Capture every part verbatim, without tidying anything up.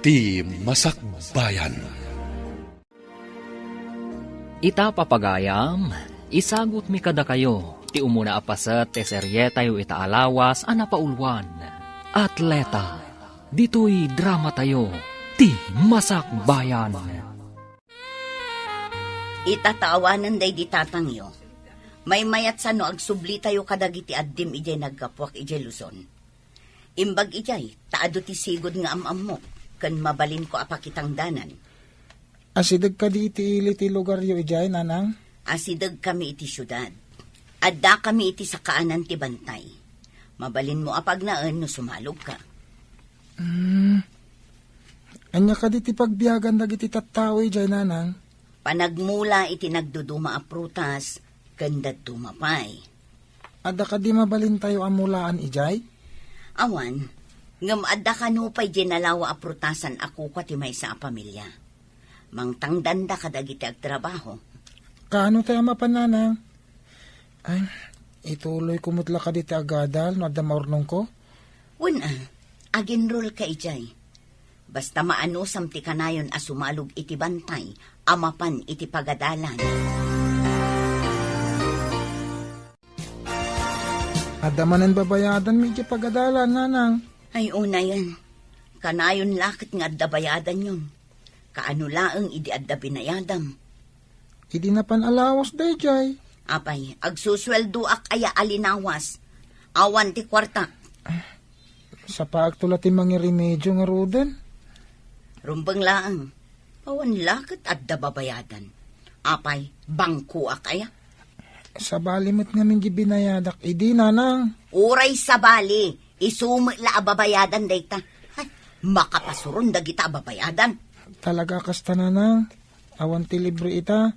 Ti Masakbayan. Ita, papagayam, isagutmi kadakayo ti umuna a paset ti serietayo ita a lawas a napauluan, Atleta. Ditoy dramatayo, Ti Masakbayan. Ita ta awanen daydi tatangyo, maymayatsa no agsublitayo kadagiti addim idiay naggapuak idiay Luzon. Imbag idiay, ta adu ti sigud nga am-ammok, ken mabalinko a pakitangdanan. Asideg kadi iti ili ti lugaryo idiay, Nanang? Asideg kami iti siudad. Adda kami iti sakaanan ti bantay. Mabalinmo a pagnaen no sumalogka. Hmm. Ania kadi ti pagbiagan dagiti tattao idiay, Nanang? Panagmula iti nagduduma a prutas, ken dadduma pay. Adda kadi mabalintayo a mulaan idiay? Awan, ngem adda kano pay diay nalawa a prutasan a kukua ti maysa a pamilia. Mangtangdanda kadagiti agtrabaho. Kaano tay a mapan, Nanang? Ay, ituloyko met la kadi ti agadal no adda maurnongko? Wen a, aginrolka idiay. Basta maanusam ti kanayon a sumalog iti bantay a mapan iti pagadalan. Adda manen babayadanmi iti pagadalan, Nanang. Ay, unayen. Kanayon la ket nga adda bayadanyon. Kaano laeng idi adda binayadam? Idi napan a lawas daydiay. Apay, agsusueldoak aya a linawas? Awan ti kuartak. Sapaakto la ti mangiremedio ngaruden. Rumbeng laeng. Awan la ket adda babayadan. Apay, bangkoak aya? Sabali met ngamin di binayadak idi, Nanang. Uray sabali, isu met la a babayadan dayta. Ay, makapasuron dagita a babayadan. Talaga kasta, Nanang. Awan ti libre ita.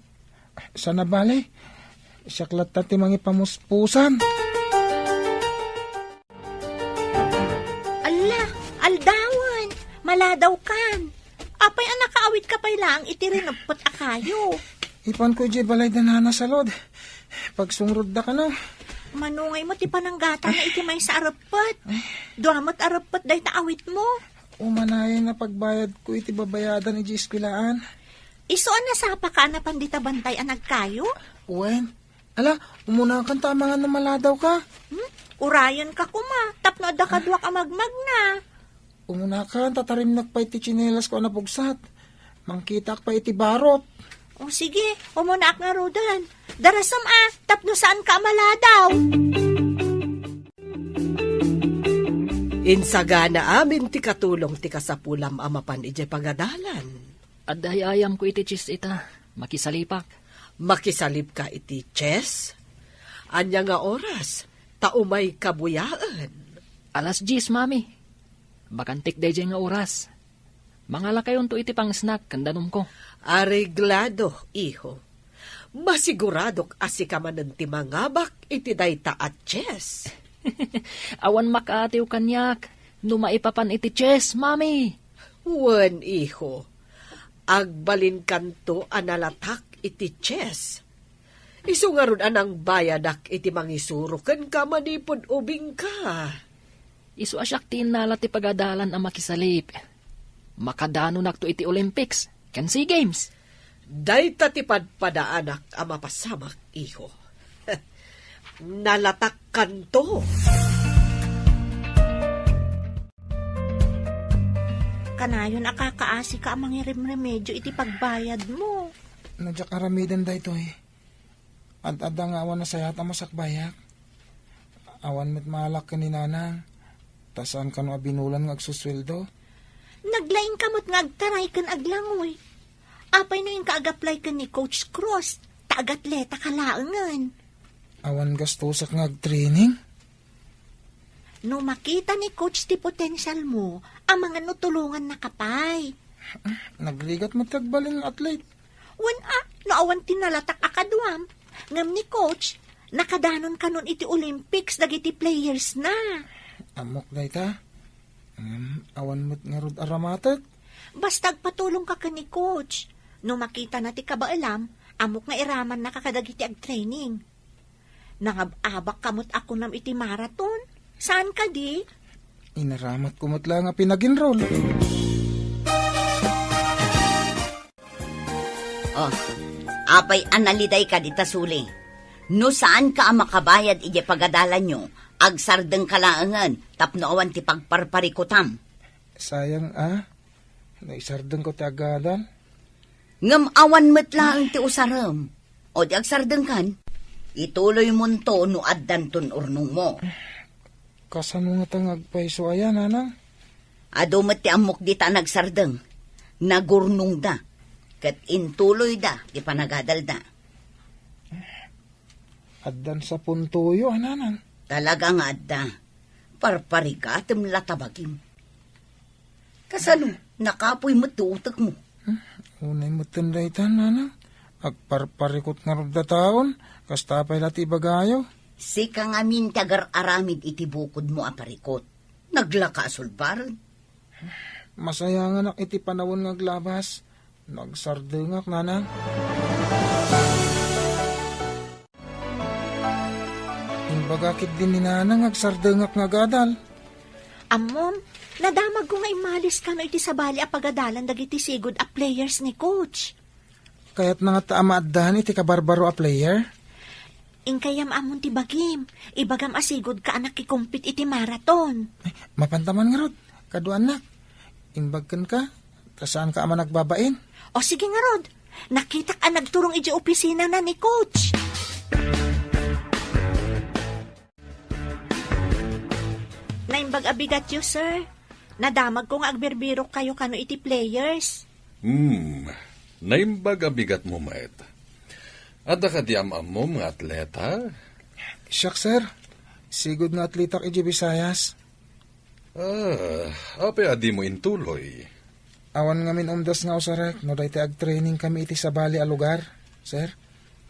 Saan a bale? Siak latta ti mangipamuspusan. Alla, aldawen, maladawkan. Apay a nakaawitka pay laeng iti rineppet a kayo? Ipanko idiay balay da Nana Salud. Pagsungrod da kano. Mano ngay met ti pananggatana iti maysa a reppet? Dua met a reppet dayta awitmo. Umanayen a pagbayadko iti babayadan idiay eskuelaan. Isu a nasapaka a napan dita bantay a nagkayo? Wen, ala, umunakan ta amangan no maladawka. Hmm? Urayenka koma, tapno adda kaduak a magmagna. Umunakan ta tarimnak pay ti tsinelasko a napugsat. Mangkitaak pay iti barot. O sige, umunaak ngaruden. Darasem a, tapno saanka a maladaw. Insagana amin ti katulong ti kasapulam a mapan idiay pagadalan. Adda ay-ayamko iti chess ita. Makisalipak. Makisalipka iti chess? Ania nga oras? Ta umayka buyaen. Alas dies, Mami. Bakantik daydiay nga oras. Mangalakayonto iti pang-snack ken danumko. Areglado, iho. Masiguradok a sika manen ti mangabak iti dayta a chess. Awan makaatiw kaniak no maipapan iti chess, Mami. Wen, iho. Agbalinkanto a nalatak iti chess. Isu ngarud a nangbayadak iti mangisuro kenka manipud ubingka. Isu a siak ti innala ti pagadalan a makisalip. Makadanonakto iti Olympics ken SEA Games. Dayta ti padpadaanak a mapasamak, iho. Nalatakkanto. Kanayon a kakaasika a mangirimremedio iti pagbayadmo. No diak aramiden daytoy, ad-adda nga awan nasayaat a masakbayak. Awan met maalak ken ni Nanang, ta saan kano a binulan nga agsusueldo. Naglaingka met nga agtaray ken aglangoy. Apay no inka ag-apply ken ni Coach Cruz, ta agatletaka laengen. Awan gastusak nga agtraining? No makita ni Coach ti potensialmo, amangan no tulongannaka pay. Nagrigat met ti agbalin nga athlete. Wen a, no awan ti nalatak a kaduam. Ngem ni Coach, nakadanon kanon iti Olympics dagiti players na. Ammok dayta. Ngem awan met ngarud a ramatek. Basta agpatulongka ken ni Coach. No makitana ti kabaelam, ammok nga iramannaka kadagiti agtraining. Nangab-abakka met a kunam iti marathon. Saan kadi? Inaramatko met la nga pinag-enroll. Oh, apay a naliday ka dita suli? No saanka a makabayad idiay pagadalanyo, agsardengka laengen tapno awan ti pagparparikutam. Sayang a, naisardengko ti agadal. Ngem awan met laeng ti usarem. O di agsardengkan, ituloymonto no addanton urnongmo. Kasano ngata nga agpayso aya, nanang? Adu met ti ammok dita a nagsardeng. Nagurnongda. Ket intuloyda ti panagadalda. Addan sa puntoyo, a, nanang? Talaga nga adda. Parparigatem la ta bagim. Kasano, nakapoy met ti utekmo? Hmm, unay metten dayta, nanang. Agparparikut ngarud dataon, kasta pay la ti ibagayo. Sika ngamin ti agar-aramid iti bukodmo a parikut. Naglaka a sulbaren. Masayanganak iti panawen nga aglabas. Nagsardengak, nanang. Imbaga ketdin ni nanang nga agsardengak nga agadal. Ammom, nadamagko nga immalis kano iti sabali a pagadalan dagiti sigud a players ni coach. Kayatna ngata a maaddan iti kabarbaro a player? Inkay ammom ti bagim, ibagam a sigudka a nakikumpit iti marathon. Ay, mapanta man ngarud, kaduanak. Imbag kenka, ta saanka a managbabain. O sige ngarud, nakitak a nagturong idiay opisinana ni coach. Naimbag a bigatyo, sir. Nadamagko nga agbirbirokkayo kano iti players. Hmm, naimbag a bigatmo met. Adda kadi am-ammom nga atleta? Siak, sir. Sigud nga atletak idiay Visayas. Ah, apay a dimo intuloy? Awan ngamin umdas nga usarek no dayta agtrainingkami iti sabali a lugar, sir.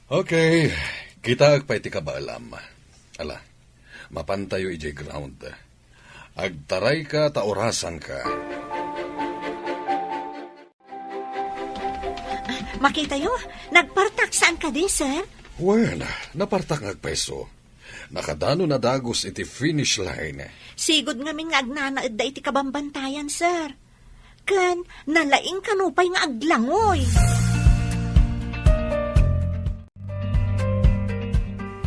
Okay, kitaek pay ti kabaelam. Ala, mapantayo idiay ground. Agtarayka ta orasanka. Makitayo, nagpartak saan kadi, sir? Wen, napartak nga agpayso. Nakadano na dagus iti finish line. Sigud ngamin nga agnanaedda iti kabambantayan, sir. Ken nalaing kano pay nga aglangoy.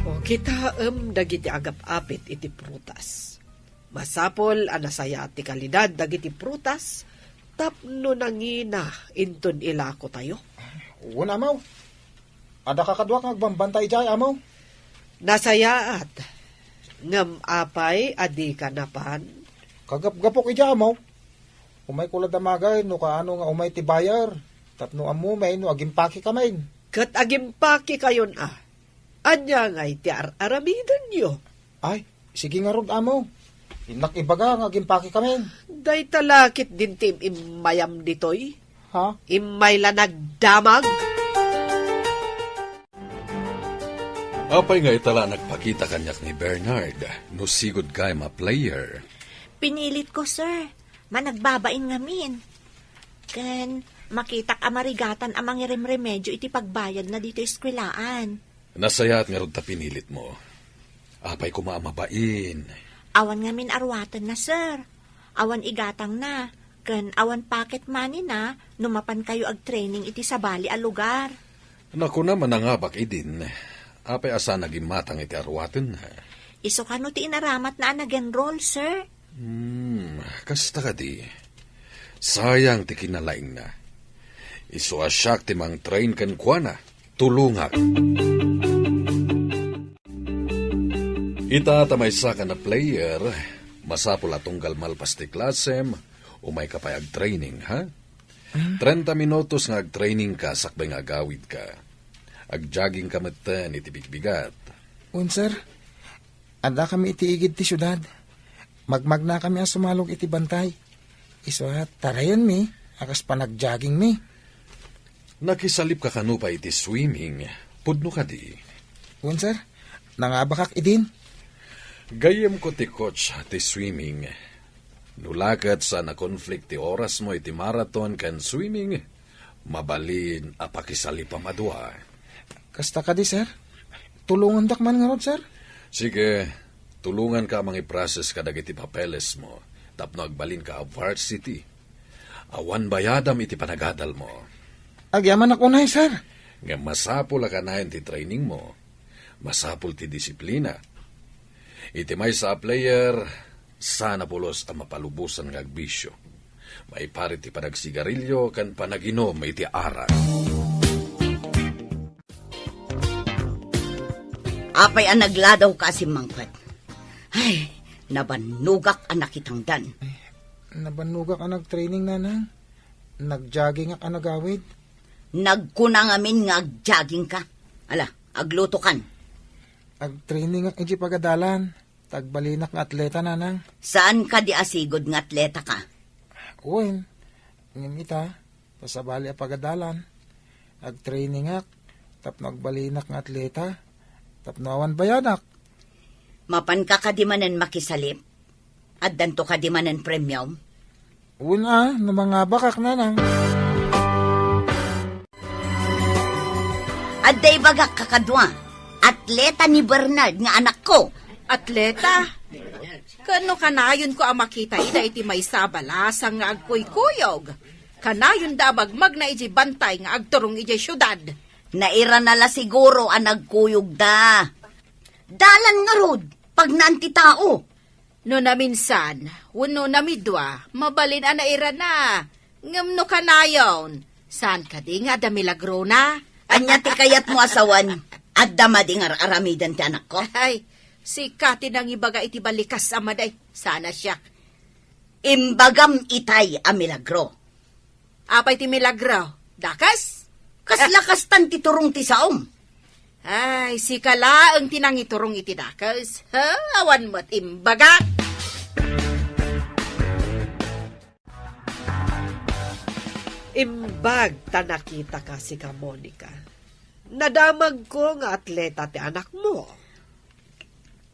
O, kitaem dagiti agap-apit iti prutas. Masapul a nasayaat ti kalidad dagiti prutas tapno nangina inton ilakotayo. Wen, Amaw. Adda kakaduak nga agbambantay idiay, Amaw. Nasayaat. Ngem apay a dika napan? Kagapgapok idiay, Amaw. Umayko la damagay no kaano nga umay ti buyer. Tapno ammomi no agimpakekamin. Ket agimpakekayon a. Ania ngay ti ar-aramidenyo? Ay, sige ngarud, Amaw. Innak ibaga nga agimpakekamin. Dayta la ketdin ti im-immayam ditoy. Ha? Immay la nagdamag. Apay nga ita la nagpakita kaniak ni Bernard no sigud gayam a player? Pinilitko, sir. Managbabain ngamin. Ken makitak a marigatan a mangiremremedyo iti pagbayadna ditoy eskwelaan. Nasayaat ngarud ta pinilitmo. Apay koma a mabain? Awan ngamin aruatenna, sir. Awan igatangna, ken awan pocket money-na no mapankayo agtraining iti sabali a lugar. Nakunam a nangabak idin, apay a saan a gimmatang iti aruatenna? Isu kano ti inaramatna a nag-enroll, sir? Hmm, kasta kadi. Sayang ti kinalaingna. Isu a siak ti mangtrain kenkuana. Tulongak. Ita ta maysakan a player, masapul a tunggal malpas ti klasem, umayka pay agtraining, ha? Trenta minutos nga agtrainingka sakbay nga agawidka. Agjoggingka metten iti bigbigat. Wen, sir. Addakami iti igid ti siudad. Magmagnakami a sumalog iti bantay. Isu a tarayenmi a kas panagjoggingmi. Nakisalipka kano pay iti swimming? Pudno kadi? Wen, sir. Nangabakak idin. Gayyemko ti coach ti swimming. No la ket saan a conflict ti orasmo iti marathon ken swimming, mabalin a pakisalipam a dua. Kasta kadi, sir? Tulongandak man ngarud, sir? Sige, tulonganka a mangiprocess kadagiti papelesmo tapno agbalinka a varsity. Awan bayadam iti panagadalmo. Agyamanak unay, sir. Ngem masapul a kanayon ti training mo. Masapul ti disiplina. Iti maysa a player, saan a pulos a mapalubosan nga agbisio. Maiparit ti panagsigarilio ken panaginum iti arak. Apay a nagladaw ka a simmangpet? Ay, nabannogak a nakitangdan. Nabannogak a nagtraining, nanang. Nagjoggingak a nagawid. Nagkuna ngamin nga agjogging ka. Ala, agluto kan. Agtrainingak iti pagadalan. Tagbalinak nga atleta, nanang. Saan kadi a sigud nga atleta ka? Wen, ngem ita, ta sabali a pagadalan. Agtrainingak, tapno agbalinak nga atleta, tapno awan bayadak. Mapanka kadi manen makisalip? Addanto kadi manen premium? Wen a, no mangabakak, nanang. Adda ibagak kakadua, atleta ni Bernard nga anakko. Atleta? Ken no kanayonko a makita ida iti maysa a balasang nga agkuykuyog, kanayonda a magmagna idiay bantay nga agturong idiay siudad. Nairana la siguro a nagkuyogda. Dalan ngarud, pagnaan ti tao. No naminsan, wenno namidua, mabalin a nairana. Ngem no kanayon, saan kadi nga adda milagrona? Ania ti kayatmo a sawen? Adda madi nga ar-aramiden ti anakko? Ay, sika ti nangibaga iti balikas a madi. Saan a siak. Imbagam itay a milagro. Apay ti milagro? Dakes? Kasla kastan ti turong ti saom. Ay, sika laeng ti nangiturong iti dakes. Ha? Awan met imbaga. Imbag ta nakitaka, sika, Monica. Nadamagko nga atleta ti anakmo.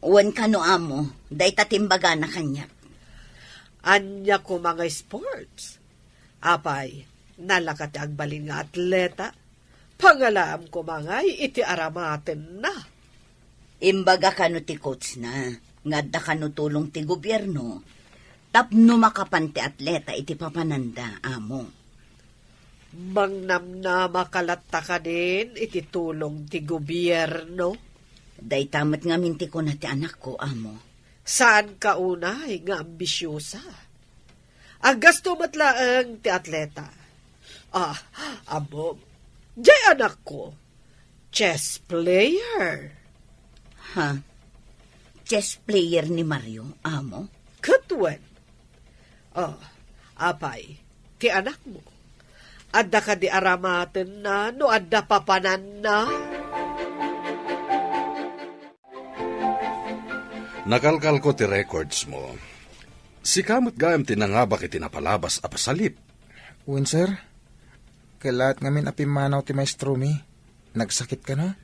Wen kano, amo, dayta ti imbagana kaniak. Ania koma nga sports? Apay, nalaka ti agbalin nga atleta? Pangalaam koma ngay iti aramatenna. Imbaga kano ti coachna nga adda kano tulong ti gobierno tapno makapan ti atleta iti papananda, amo. Mangnamnama ka latta kadin iti tulong ti gobierno? Dayta met ngamin ti kuna ti anakko, amo. Saanka unay nga ambisiosa. Aggasto met laeng ti atleta. Ah, ammom, diay anakko, chess player. Ha? Chess player ni Mario, amo? Ket wen. Oh, apay, ti anakmo? Adda kadi aramatenna no adda papananna? Nakalkalko ti records mo. Sika met gayam ti nangabak iti napalabas a pasalip. Wen, sir. Kellaat ngamin a pimmanaw ti maestromi. Nagsakit kano?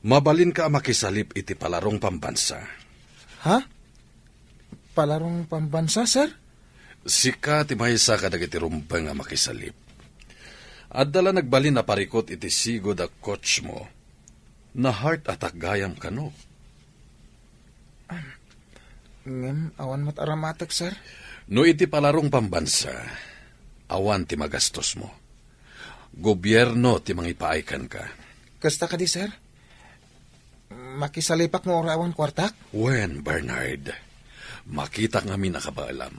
Mabalinka a makisalip iti palarong pambansa. Ha? Palarong pambansa, sir? Sika ti maysa kadagiti rumbeng a makisalip. Adda la nagbalin a parikut iti sigud a coach mo. Na-heart attack gayam kano? Ngem awan met aramatek, sir. No iti palarong pambansa, awan ti magastos mo. Gobierno ti mangipaay kenka. Kasta kadi, sir? Makisalipak no uray awan kuartak? Wen, Bernard. Makitak ngamin a kabaelam.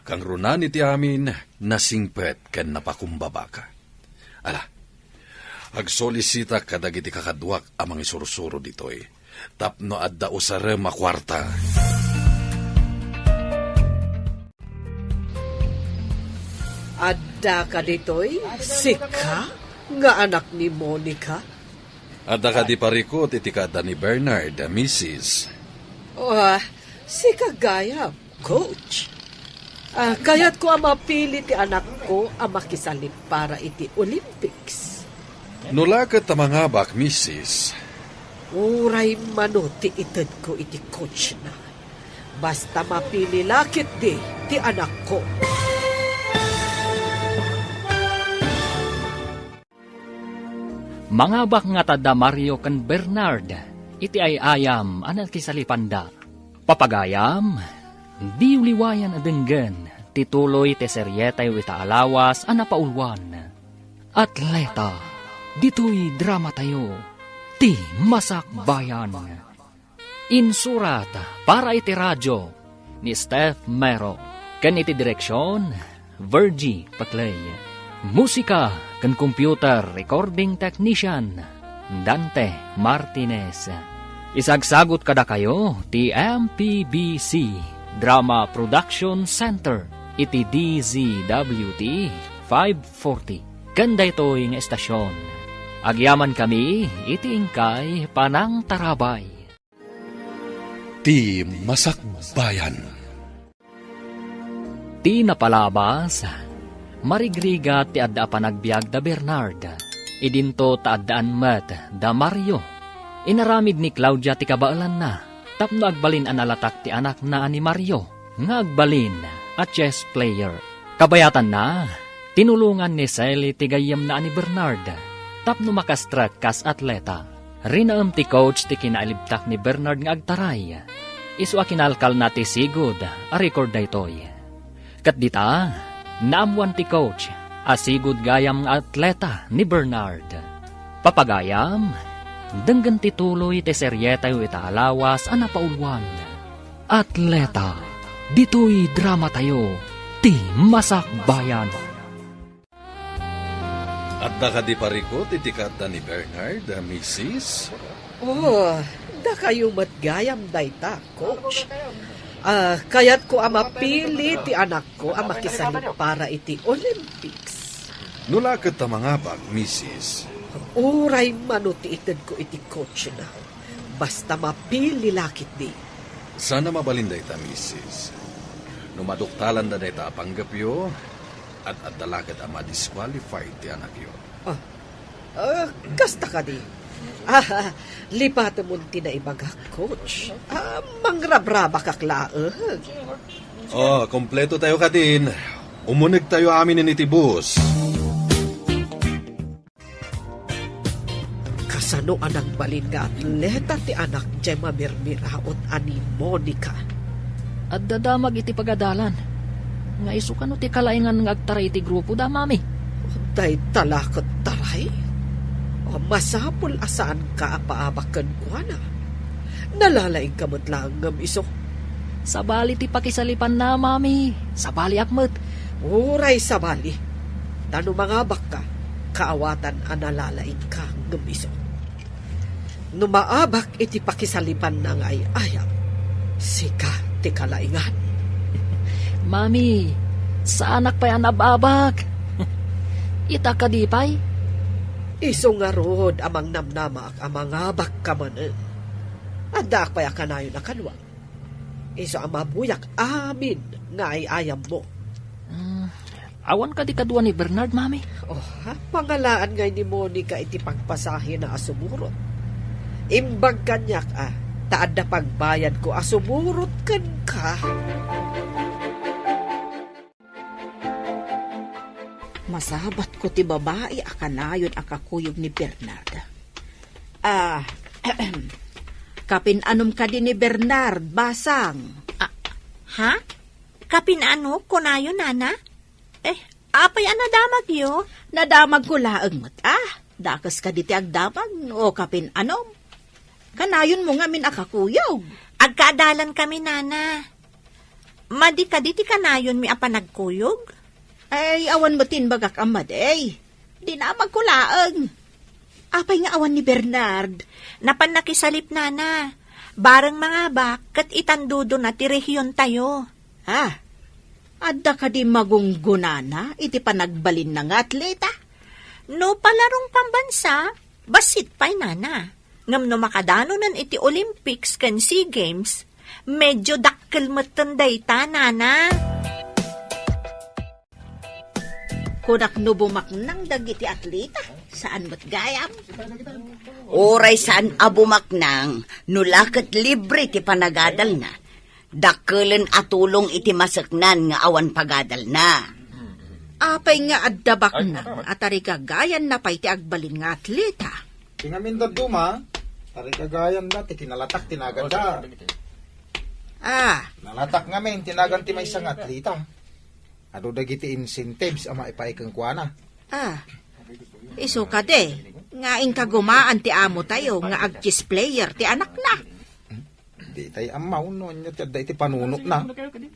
Kangrunaan iti amin, nasingpet ken napakumbabaka. Ala, agsolisitak kadagiti kakaduak a mangisursuro ditoy tapno adda usarem a kuarta. Adda kaditoy sika nga anak ni Monica? Adda kadi parikut iti kaadda ni Bernard, misis? Oh, sika gayam, coach. Ah, kayatko a mapili ti anakko a makisalip para iti Olympics. No la ket ta mangabak, misis. Uray mano ti itedko iti coachna. Basta mapili la ketdi ti anakko. Mangabak nga adda Mario ken Bernard iti ay-ayam a nakisalipanda. Papagayam, diyo liwayan a denggen ti tuloy ti serietayo ita a lawas a napauluan. Atleta, ditoy dramatayo, ti Masakbayan. Insurat para iti radio ni Steph Mero, ken iti direksion, Virgie Paclay. Musika ken computer recording technician, Dante Martinez. Isagsagut kadakayo ti M P B C Drama Production Center iti D Z W T five forty. Ken daytoy nga estasion, agyamankami iti inkay panangtarabay. Ti Masakbayan. Ti napalabas, marigrigat ti adda a panagbiag da Bernard. Idinto ta addaan met da Mario. Inaramid ni Claudia ti kabaelanna tapno agbalin a nalatak ti anakna a ni Mario nga agbalin a chess player. Kabayatanna, tinulongan ni Sally ti gayyemna a ni Bernard tapno makastrek kas atleta. Rinaem ti coach ti kinalibtak ni Bernard nga agtaray. Isu a kinalkalna ti sigud a record daytoy. Ket dita, naammoan ti coach a sigud gayam nga atleta ni Bernard. Papagayam, denggen ti tuloy ti serietayo ita a lawas a napauluan. Atleta, ditoy dramatayo, ti Masakbayan. Adda kadi parikut iti kaadda ni Bernard, a, misis? Oh, dakayo met gayam dayta, coach. Ah, kayatko a mapili ti anakko a makisalip para iti Olympics. No la ket ta mangabak, misis? Uray mano ti itedko iti coachna. Basta mapili la ketdi. Saan a mabalin dayta, misis. No maduktalanda dayta a panggepyo, ad-adda la ket a madisqualified ti anakyo. Ah, ah, kasta kadi. Ah, lipatemon ti naibagak, coach. Ah, mangrabrabakak laeng. Oh, kompleto tayo kadin. Umuneg tayo aminen iti bus. Kasano a nagbalin nga atleta ti anak diay mamirmiraot a ni Monica? Adda damag iti pagadalan. Nga isu kano ti kalaingan nga agtaray iti grupo da, Mami? Dayta la ket taray. Masapul a saanka a paabak kenkuana. Nalalaingka met laeng ngem isu. Sabali ti pakisalipanna, Mami. Sabaliak met. Uray sabali. Ta no mangabakka, kaawatan a nalalaingka ngem isu. No maabak iti pakisalipanna nga ay-ayam, sika ti kalaingan. Mami, saanak pay a nab-abak. Ita kadi pay? Isu ngarud a mangnamnamaak a mangabakka manen. Addaak pay a kanayon a kaduak. Isu a mabuyak amin nga ay-ayammo. Mm, awan kadi kadua ni Bernard, Mami? Oh, ha? Pangalaan ngay ni Monica iti pagpasahina a sumurot. Imbag kaniak, a, ta adda pagbayadko a sumurot kenka. Masabatko ti babai a kanayon a kakuyog ni Bernard. Ah, kapin-anom kadi ni Bernard, basang? Ah, ha? Kapin-ano, kunayo, nana? Eh, apay a nadamagyo? Nadamagko laeng met, ah. Dakes kadi ti agdamag, o kapin-anom. Kanayonmo ngamin a kakuyog. Agkaadalan kami, nana. Madi kadi ti kanayonmi a panagkuyog? Ay, awan met ti imbagak a madi. Dinamagko laeng. Apay nga awan ni Bernard? Napan nakisalip, nana. Bareng mangabak ket itandodona ti rehiontayo. Ah, adda kadi magunggonana iti panagbalinna nga atleta? No palarong pambansa, bassit pay, nana. Ngem no makadanonen iti Olympics ken Sea Games, medyo dakkel metten dayta, nana. Kunak no bumaknang dagiti atleta, saan met gayam? Uray saan a bumaknang, no la ket libre ti panagadalna. Dakkelen a tulong iti maseknan nga awan pagadalna. Apay nga adda baknang a tarigagayanna pay ti agbalin nga atleta? Ti ngamin dadduma, tarigagayan da ti kinalatak ti nagan da. Ah. Nalatak ngamin ti nagan ti maysa nga atleta. Adu dagiti incentives a maipaay kenkuana. Ah. Isu kadi, nga inkagumaan ti amotayo nga ag-chess player ti anakna. Di tay ammaw no anya ti adda iti panunotna.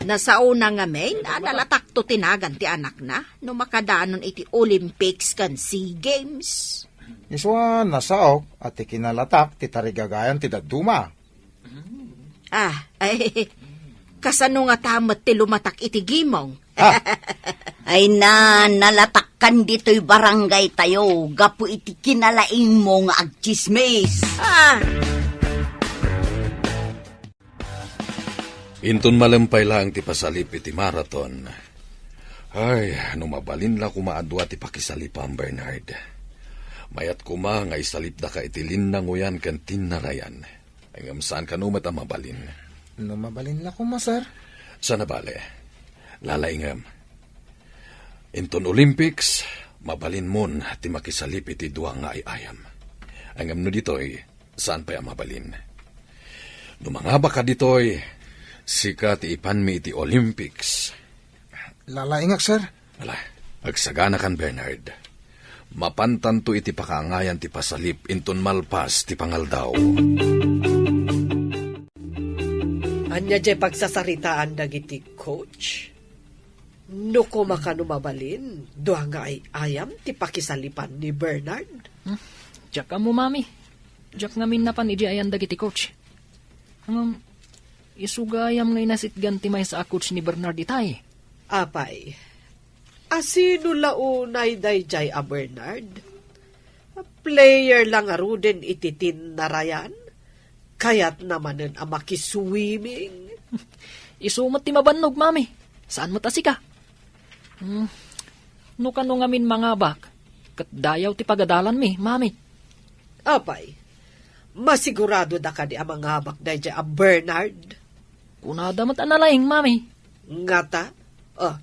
Nasaona ngamin a nalatakto ti nagan ti anakna no makadanon iti Olympics ken SEA Games. Isu a nasaok a ti kinalatak ti tarigagayan ti dadduma. Ah, ay, kasano ngata met ti lumatak iti gimong? Ah. Ay na, nalatakkan ditoy barangay tayo gapu iti kinalaingmo nga agtsismis. Ah. Inton malem pay laeng ti pasalip iti marathon, ay, no mabalin la koma a dua ti pakisalipam, Bernard. Mayat koma nga isalipdaka iti linnangoyan ken tinnarayan. Ngem saan kano met a mabalin. No mabalin la koma, sir? Saan a bale. Lalaingem. Inton Olympics, mabalinmon ti makisalip iti dua nga ay-ayam. Ngem no ditoy, saan pay a mabalin. No mangabaka ditoy, sika ti ipanmi iti Olympics. Lalaingak, sir. Ala, agsaganakan, Bernard. Mapantanto iti pakaangayan ti pasalip inton malpas ti pangaldaw. Ania jay pagsasaritaan dagiti coach? No koma kano mabalin, dua nga ay-ayam ti pakisalipan ni Bernard. Hmm, diak ammo, Mami. Diak ngamin napan idi ayan dagiti coach. Ngem, isu gayam nga inasitgan ti maysa a coach ni Bernard itay. Apay, asino la unay daydiay a Bernard? Player la ngaruden iti tinnarayan? Kayatna manen a makiswimming? Isu met ti mabannog, Mami. Saan met a sika? Hmm, no kano ngamin mangabak, ket dayaw ti pagadalanmi, Mami. Apay, masiguradoda kadi a mangabak daydiay a Bernard? Kunada met a nalaing, Mami. Ngata? Ah,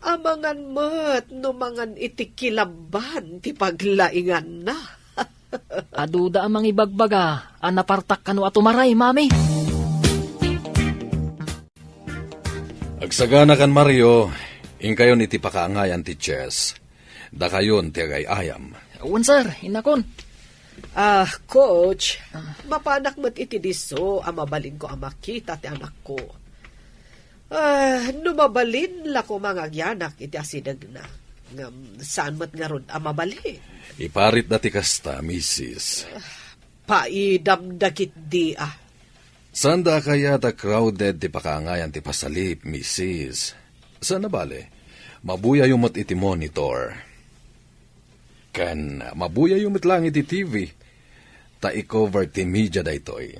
amangan met no mangan iti kilabban ti paglainganna. Aduda a mangibagbaga a napartak kano a tumaray, Mami. Agsaganakan, Mario, inkayon iti pakaangayan ti chess. Dakayon ti agay-ayam. Wen, sir, innakon. Ah, coach, mapanak met iti disso a mabalinko a makita ti anakko. Ah, no mabalin la koma nga agyanak iti asidegna. Ngem saan met ngarud a mabalin. Iparitda ti kasta, misis. Paidamda ketdi a. Saanda a kayat a crowded ti pakaangayan ti pasalip, misis. Saan a bale, mabuyayo met iti monitor. Ken mabuyayo met laeng iti T V, ta i-cover ti media daytoy.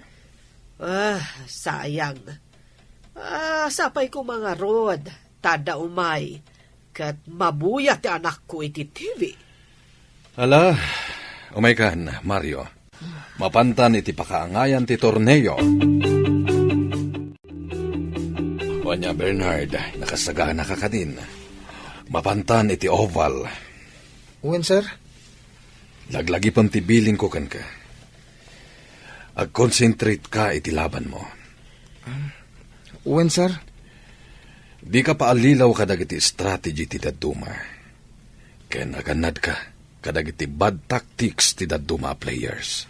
Ah, sayang. Ah, sapay koma ngarud, ta adda umay, ket mabuya ti anakko iti T V. Ala, umaykan, Mario. Mapantan iti pakaangayan ti torneo. Ania, Bernard, nakasaganaka kadin. Mapantan iti oval. Wen, sir? Laglagipem ti bilinko kenka. Agconcentrate ka iti labanmo. Wen, sir? Dika paallilaw kadagiti strategy ti dadduma. Ken agannadka kadagiti bad tactics ti dadduma a players.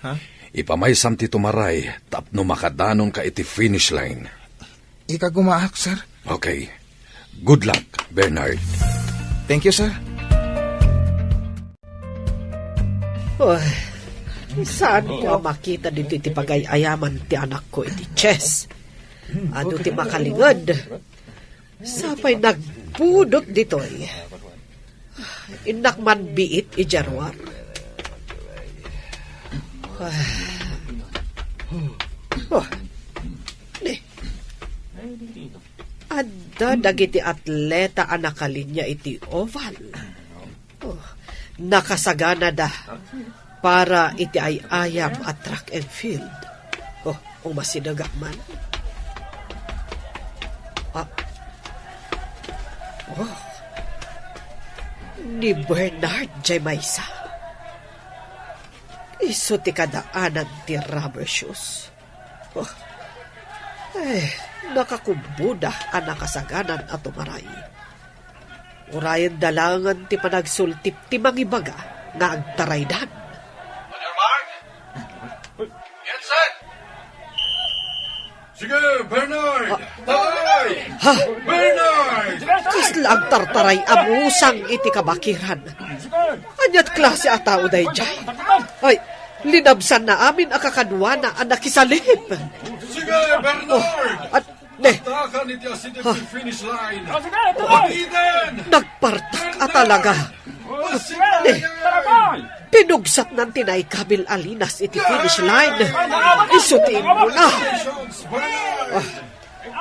Ha? Ipamaysam ti tumaray tapno makadanonka iti finish line. Ikagumaak, sir. Okay. Good luck, Bernard. Thank you, sir. Uy, saanko a makita ditoy ti pagay-ayaman ti anakko iti chess. Adu ti makalinged. Sapay nagpudot ditoy. Innak man biit idiay ruar. Oh, ni. Adda dagiti atleta a nakalinia iti oval. Oh, nakasaganada para iti ay-ayam a track and field. Oh, umasidegak man. Ah. Oh. Ni Bernard jay maysa. Isu ti kadaanan ti rubber shoes. Oh. Eh, nakakubboda a nakasaganan a tumaray. Urayenda laengen ti panagsultip ti mangibaga nga agtaraydan. Sige, Bernard! Taray! Ha? Bernard! Kasla agtartaray a musang iti kabakiran. Aniat klase a tao daydiay? Ay, linabsanna amin a kakaduana a nakisalip. Sige, Bernard! At, ne, Takan iti asideg ti finish line. Eden! Nagpartak a talaga. Pinugsak nan ti naikabil a linas iti finish line. Isu ti immuna.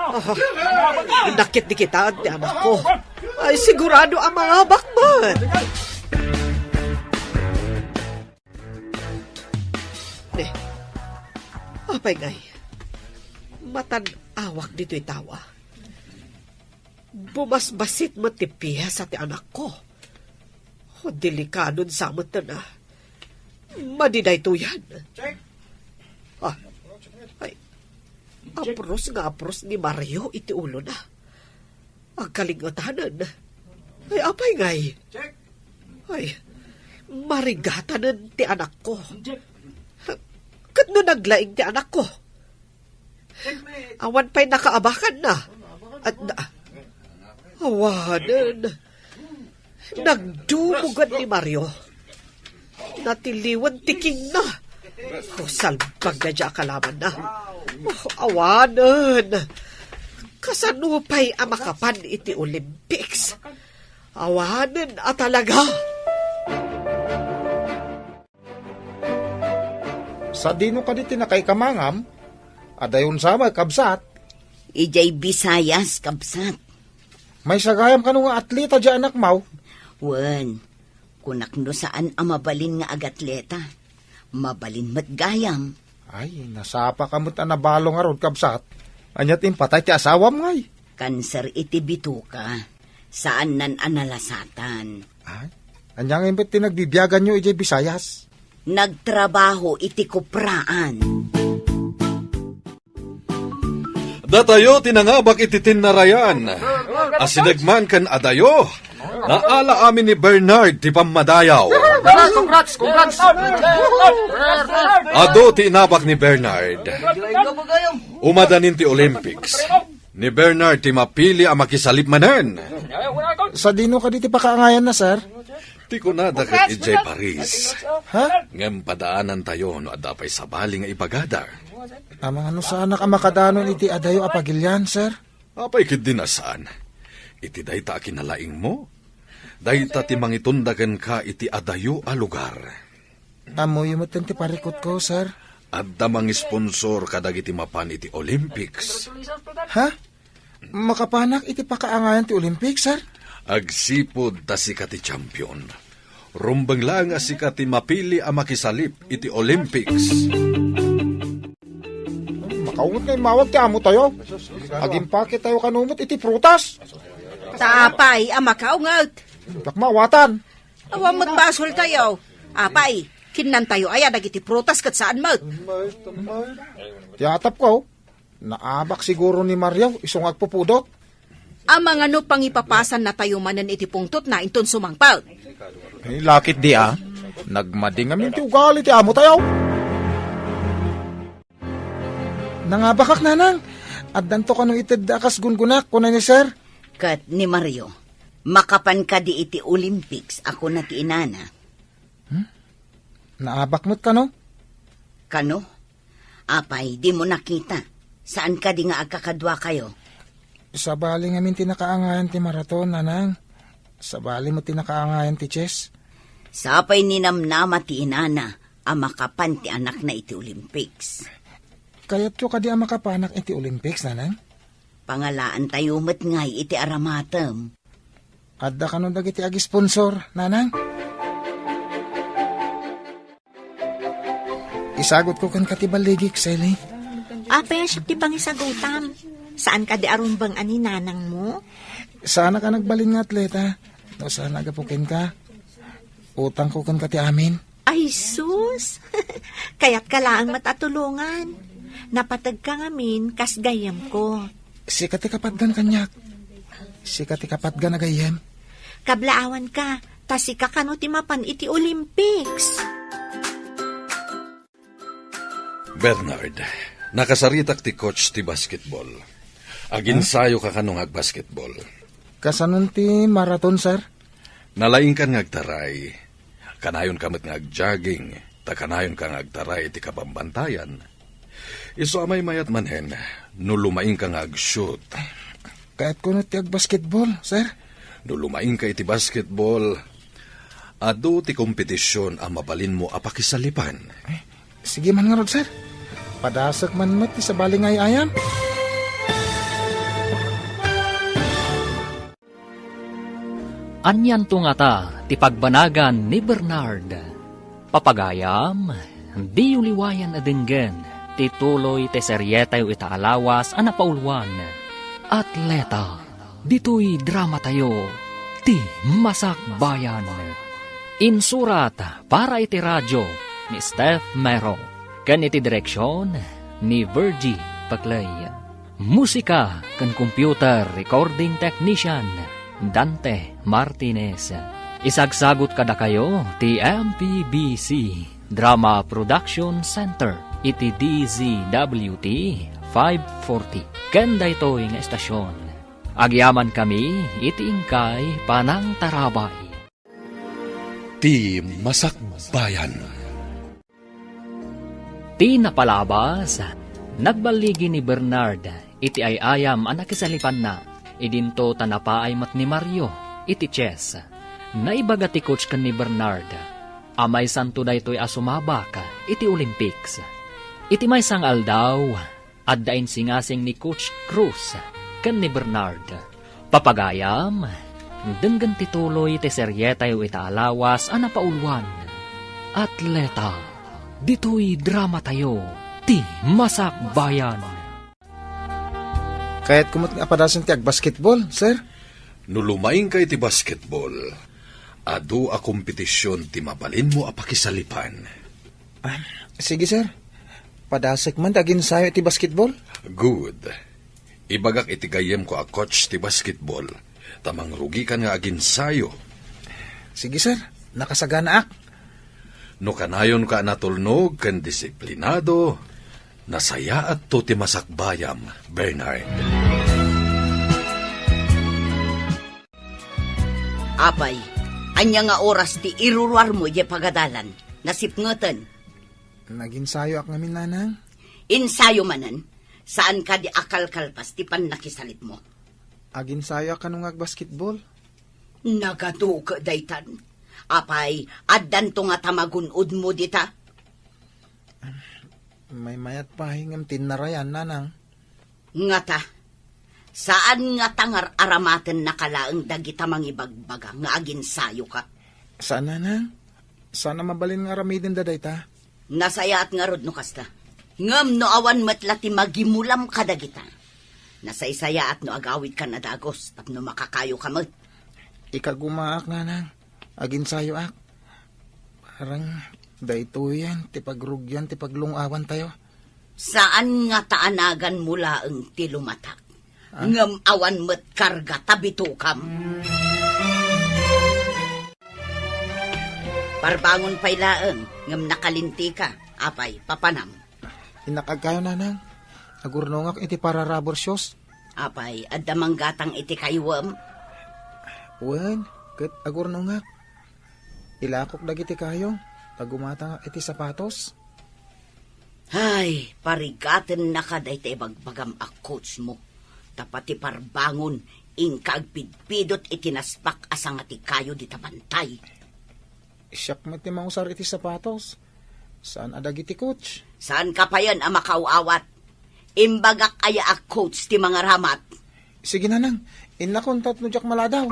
Ah, ah, nakit di kitaan ti anakko. Ay, sigurado a mangabak man. Ne, apay ngay, matan-awak ditoy tawa. Bumasbasit met ti piesa ti anakko. O, delikadon sa met na. Madi daytoyan. Check. Ah, ay, apros nga apros ni Mario iti ulona. Agkalingetanen. Ay, apay ngay? Check. Ay, marigatanen ti anakko. Check. Ket no naglaing ti anakko? Awan pay nakaabakanna. At na, awanen. Nagdumogad ni Mario. Natiliwan ti kingna. O, salbag daydiay a kalabanna. O, awanen. Kasano pay a makapan iti Olympics? Awanen a talaga. Sadino kadi ti nakaikamangam? Adayon sa met, kabsat. Idiay Visayas, kabsat. Maysa gayam kano nga atleta diay anakmo? Wen, kunak no saan a mabalin nga agatleta. Mabalin met gayam. Ay, nasapaka met a nabalo ngarud, kabsat. Ania ti impatay ti asawam ngay? Kanser iti bituka. Saannan a nalasatan. Ay, ania ngay met ti nagbibiaganyo idiay Visayas? Nagtrabaho iti kupraan. Datayo ti nangabak iti tinnarayan. Asideg man ken adayo, naala amin ni Bernard ti pammadayaw. Congrats, congrats, congrats. Adu ti inabak ni Bernard. Umadanin ti Olympics. Ni Bernard ti mapili a makisalip manen. Sadino kadi ti pakaangayanna, sir? Ti kunada ket idiay Paris. Ha? Ngem padaanantayo no adda pay sabali nga ibagada. Amangan no saanak a makadanon iti adayo a pagilian, sir? Apay ketdi a saan? Iti dayta a kinalaingmo, dayta ti mangitunda kenka iti adayo a lugar. Ammoyo metten ti parikutko, sir. Adda mangisponsor kadagiti mapan iti Olympics. Ha? Makapanak iti pakaangayan ti Olympics, sir? Agsipud ta sika ti champion. Rumbeng laeng a sika ti mapili a makisalip iti Olympics. Makaunget nga immawag ti amotayo. Agimpaketayo kano met iti prutas. Ta apay a makaunget? Diak maawatan. Awan met basoltayo. Apay, kinnantayo aya dagiti prutas ket saan met? Ti atapko, naabak siguro ni Mario isu nga agpupudot. Amangan no pangipapasannatayo manen iti pungtotna inton sumangpet. Ay, lakit di a. Nagmadi ngamin ti ugali ti amotayo. Nangabakak, nanang. Addanto kano itedda a kas gungonak, kuna ni sir. Ket ni Mario, makapan kadi iti Olympics a kuna ti inana. Hmm? Naabak met kano? Kano? Apay, dimo nakita? Saan kadi nga agkakaduakayo? Sabali ngamin ti nakaangayan ti maraton, nanang. Sabali met ti nakaangayan ti chess. Sapay ninamnama ti inana a makapan ti anakna iti Olympics. Kayatyo kadi a makapanak iti Olympics, nanang? Pangalaantayo met ngay iti aramatem. Adda kano dagiti agisponsor, nanang? Isagutko kenka ti balligik, Sally. Apay a siak ti pangisagutam? Saan kadi a rumbeng a ni nanangmo? Saanak a nagbalin nga atleta. No saan a gapu kenka, utangko kenka ti amin. Ay, sus! Kayatka laeng met a tulongan. Napategka ngamin kas gayyemko. Sika ti kapatgan kaniak. Sika ti kapatgan a gayyem. Kablaawanka, ta sika kano ti mapan iti Olympics. Bernard, nakasaritak ti coach ti basketball. Aginsayoka kano nga agbasketball. Kasanon ti marathon, sir? Nalaingkan nga agtaray. Kanayonka met nga agjogging, ta kanayonka nga agtaray iti kabambantayan. Isu a maymayat manen, no lumaingka nga ag-shoot. Kayatko no ti agbasketball, sir. No lumaingka iti basketball, adu ti kompetisyon a mabalinmo a pakisalipan. Sige man ngarud, sir. Padasek man met ti sabali nga ay-ayam. Anianto ngata ti pagbanagan ni Bernard? Papagayam, diyo liwayan a denggen ti tuloy ti serietayo ita a lawas a napauluan, Atleta. Ditoy dramatayo, Ti Masakbayan. Insurat para iti radio ni Steph Mero, ken iti direksion ni Virgie Paclay. Musika ken computer recording technician, Dante Martinez. Isagsagut kadakayo ti M P B C Drama Production Center iti D Z W T five forty. Ken daytoy nga estasion, agyamankami iti inkay panangtarabay. Ti Masakbayan. Ti napalabas, nagballigi ni Bernard iti ay-ayam a nakisalipanna. Idinto ta napaay met ni Mario iti chess. Naibaga ti coach ken ni Bernard a maysanto daytoy a sumabak iti Olympics. Iti maysa nga aldaw, adda insingasing ni Coach Cruz ken ni Bernard. Papagayam, denggen ti tuloy ti serietayo ita a lawas a napauluan, Atleta. Ditoy dramatayo, Ti Masakbayan. Kayatko met nga apadasen ti agbasketball, sir. No lumaingka iti basketball, adu a kompetisyon ti mabalinmo a pakisalipan. Ah, sige, sir. Padasek man ti aginsayo iti basketball. Good. Ibagak iti gayyemko a coach ti basketball, ta mangrugikan nga aginsayo. Sige, sir. Nakasaganaak. No kanayonka a natulnog ken disiplinado, nasayaatto ti masakbayam, Bernard. Apay, ania nga oras ti iruruarmo idiay pagadalan? Nasipngeten. Naginsayoak ngamin, nanang. Insayo manen? Saan kadi a kalkalpas ti pannakisalipmo? Aginsayoak kano nga agbasketball. Nagaduke daytan. Apay, addanto ngata magun-odmo dita? Maymayat pay ngem tinnarayan, nanang. Ngata, saan ngata nga ar-aramatennaka laeng dagita mangibagbaga nga aginsayoka? Saan, nanang. Saan a mabalin nga aramidenda dayta. Nasayaat ngarud no kasta. Ngem no awan met la ti magimulam kadagita, nasaysayaat no agawidkan a dagus tapno makakayoka met. Ikagumaak, nanang. Aginsayoak. Parang daytoyen ti pagrugian ti paglung-awantayo. Saan ngata a naganmo laeng ti lumatak, ah, ngem awan met karga ta bitokam. Parbangon pay laeng, ngem nakalintika. Apay, papanam? Innak agkayo, nanang. Agurnongak iti para rubber shoes. Apay, adda manggatang iti kayuem? Wen, ket agurnongak. Ilakok dagiti kayo, ta gumatangak iti sapatos. Ay, parigatennaka dayta ibagbagam a coach mo. Ta pati parbangon, inka agpidpidot iti naspak a sanga ti kayo dita bantay. Siak met ti mausar iti sapatos. Saan a dagiti coach? Saanka payen a makaaw-awat? Imbagak aya a coach ti mangaramat? Sige, nanang. Innakon tapno diak maladaw.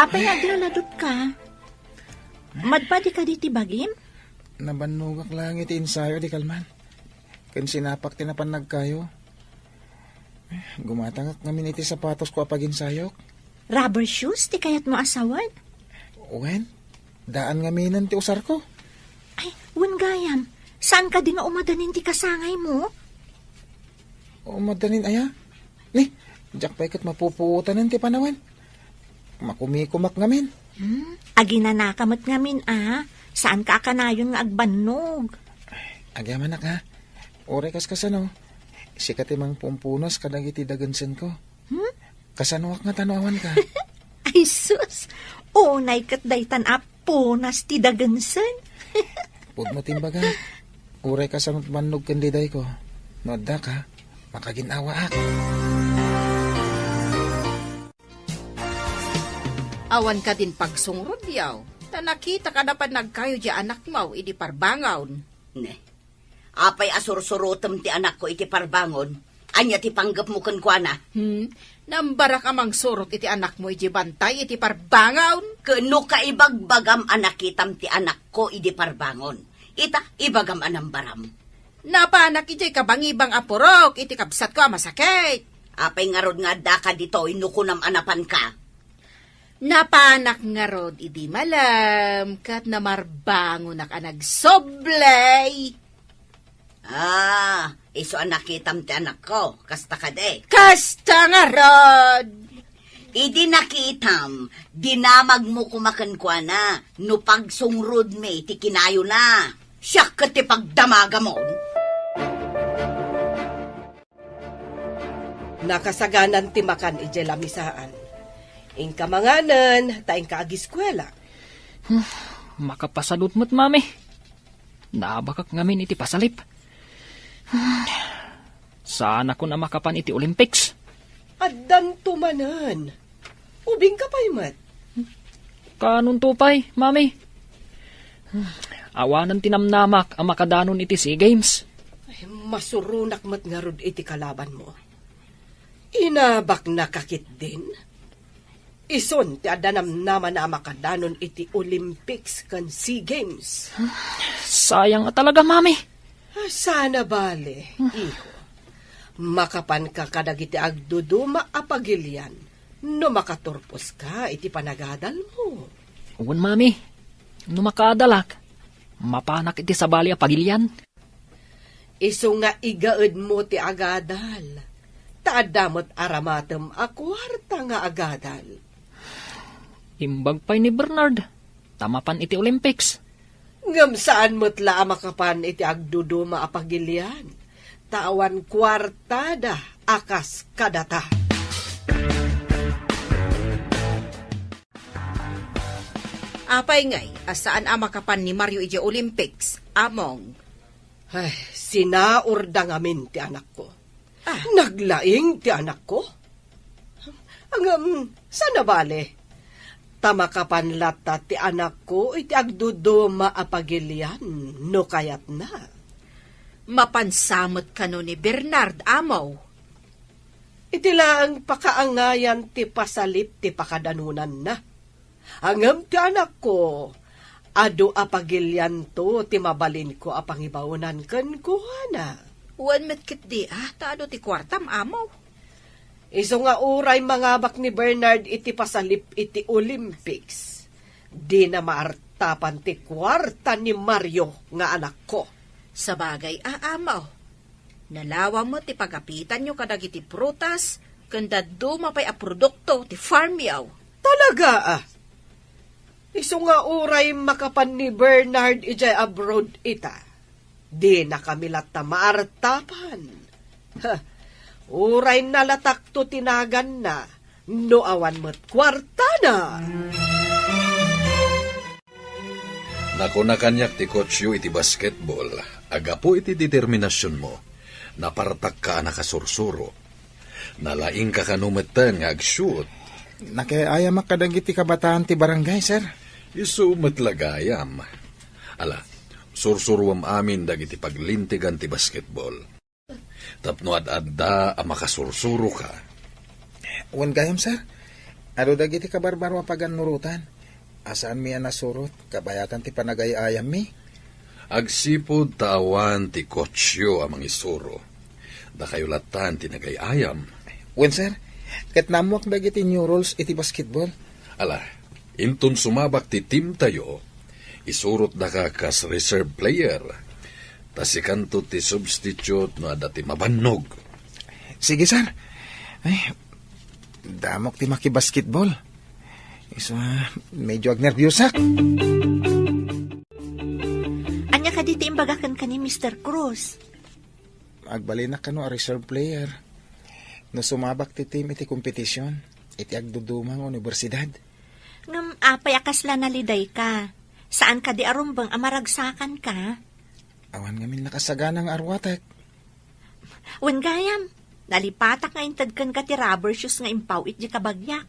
Apay nga aglaladutka? Madpadi kadi ti bagim? Nabannogak laeng iti ensayo, di kalman. Ken sinapak ti napannag kayo. Gumatangak ngamin iti sapatosko a paginsayok. Rubber shoes ti kayatmo a sawen? Wen, daan ngaminen ti usarko. Ay, wen gayam, saan kadi nga umadanin ti kasangaymo? Umadanin aya? Ni, Diak pay ket mapupuotanen ti panawen. Makumikumak ngamin. Hmm? Aginanaka met ngamin, a. Saanka a kanayon nga agbannog. Agyamanak, ha? Uray kas kasano, sika ti mangpumpunas kadagiti dagensenko. Hmm? Kasanoak ngata no awanka? Ay, sus! Unay ket daytan a punas ti dagensen. Pudno ti imbaga, uray kasano't bannog ken didayko. No addaka, makagin-awaak. Awan kadin pagsungrod, yaw. Ta nakita kada pannagkayo di anakmo idi parbangon. Ne. Apay a sursurotem ti anakko iti parbangon? Ania ti panggepmo kenkuana? Hmm? Nambarak a mangsurot iti anakmo iti bantay iti parbangon? Ken no kaibagbagam a nakitam ti anakko idi parbangon, ita, ibagam a nambaram. Napanak idiay kabangibang a purok iti kabsatko a masakit. Apay ngarud nga addaka ditoy no kunam a napanka? Napanak ngarud idi malem ket namarbangonak a nagsublay. Ah, isu a nakitam ti anakko, kasta kadi? Kasta ngarud! Idi nakitam, dinamagmo koma kenkuana no pagsungrodmi ti kinayona. Siak ket ti pagdamagamon. Nakasaganan ti makan idiay lamisaan. Inka manganen, ta inka agiskuela. Hmm, makapasalud met, Mami. Naabakak ngamin iti pasalip. Hmm, saanakon a makapan iti Olympics. Addanto manen. Ubingka pay met. Kanonto pay, Mami? Awanen ti namnamak a makadanon iti SEA Games. Ay, masuronak met ngarud iti kalabanmo. Inabaknaka ketdin? Isun ti adda namnamana a makadanon iti Olympics ken SEA Games. Sayang a talaga, Mami. Ah, sana bale, iho. Makapanka kadagiti agduduma a pagilian no makaturposka iti panagadalmo. Wen, Mami. No makaadalak, mapanak iti sabali a pagilian. Isu nga igaedmo ti agadal, ta adda met aramatem a kuarta nga agadal. Imbag pay ni Bernard, ta mapan iti Olympics. Ngem saan met la a makapan iti agduduma a pagilian, ta awan kuartada a kas kadata. Apay ngay a saan a makapan ni Mario idiay Olympics, Among? Ay, sinaurda ngamin ti anakko. Ah. Naglaing ti anakko? Ngem, saan a bale? Ta makapan latta ti anakko iti agduduma a pagilian no kayatna. Mapansa met kano ni Bernard, Amo? Iti laeng pakaangayan ti pasalip ti pakadanonanna. Ngem ti anakko, adu a pagilianto ti mabalinko a pangibaonan kenkuana. Wen met ketdi, a, ta adu ti kuartam, Amo. Isu nga uray mangabak ni Bernard iti pasalip iti Olympics, dina maartapan ti kuarta ni Mario nga anakko. Sabagay a, Amo. Nalawa met ti pagapitanyo kadagiti prutas ken dadduma pay a produkto ti farmyo. Talaga a? Isu nga uray makapan ni Bernard idiay abroad ita, dinakami latta maartapan. Ha, uray nalatakto ti naganna no awan met kuartana. Nakuna kaniak ti coachyo iti basketball, a gapu iti determinasionmo, napartakka a nakasursuro. Nalaingka kano metten nga agshoot. Nakiayamak kadagiti kabataan ti barangay, sir. Isu met la gayam. Ala, sursuruem amin dagiti paglintegan ti basketball. Tapno ad-adda a makasursuroka. Wen gayam, sir. Adu dagiti kabarbaro a pagannurotan. A saanmi a nasurot, kabayatan ti panagay-ayammi. Agsipud ta awan ti coachyo a mangisuro, dakayo lattan ti nagay-ayam. Wen, sir. Ket naammoak dagiti new rules iti basketball. Ala, inton sumabak ti teamtayo, isurotdaka kas reserve player. Ta sikanto ti substitute no adda ti mabannog. Sige, sir. Ay, Damok ti makibasketball. Isu, medyo agnerbiusak. Ania kadi ti imbaga kenka ni Mister Cruz? Agbalinak kano a reserve player. No sumabak ti team iti kompetisyon, iti agduduma nga universidad. Ngem apay a kasla nalidayka? Saan kadi a rumbeng a maragsakanka? Awan ngamin nakasagana nga arwatek. Wen gayam, nalipatak nga inted kenka ti rubber shoes nga impaw iti kabagiak.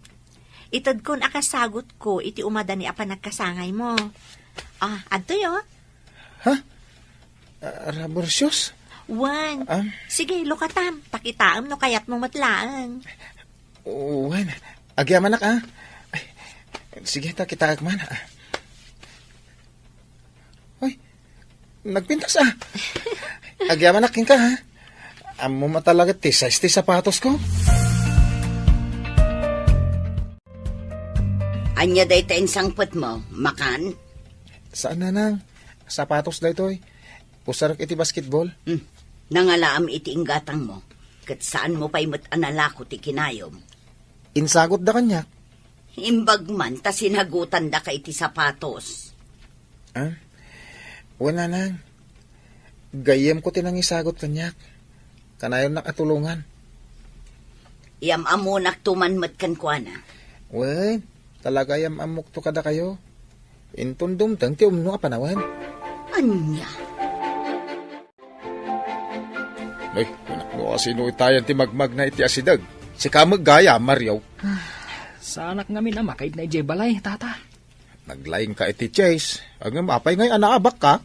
Itedkon a kasagutko iti umadani a panagkasangaymo. Ah, adtoy, oh. Ha? Ah, rubber shoes? Wen. Ah? Sige, lukatam. Pakitaem no kayatmo met laeng. Wen. Agyamanak, ah. Ay, sige, ta kitaek man, ah. Ay, nagpintas, ah. Agyamanak kenka, ha? Ammom a talaga ti size ti sapatosko. Ania dayta insangpetmo? Makan? Saan, nanang. Sapatos daytoy. Usarek iti basketball. Hmm. Nangalaam iti inggatangmo, ket saanmo pay met a nalako ti kinayom. Insagutda kaniak. Imbag man ta sinagutandaka iti sapatos. Ah? Wen, nanang. Gayyemko ti nangisagut kaniak. Kanayonnak a tulongan. Yam-ammonakto man met kenkuana. Wen, talaga yam-ammokto kadakayo. Inton dumteng ti umno a panawen. Ania? Ay, anak mo, sino itayan ti magmagna iti asideg? Sika met gayam, Mario. Saanak ngamin a makaidna idiay balay, tata. Naglaingka iti Chase. Ngem apay ngay a naabakka?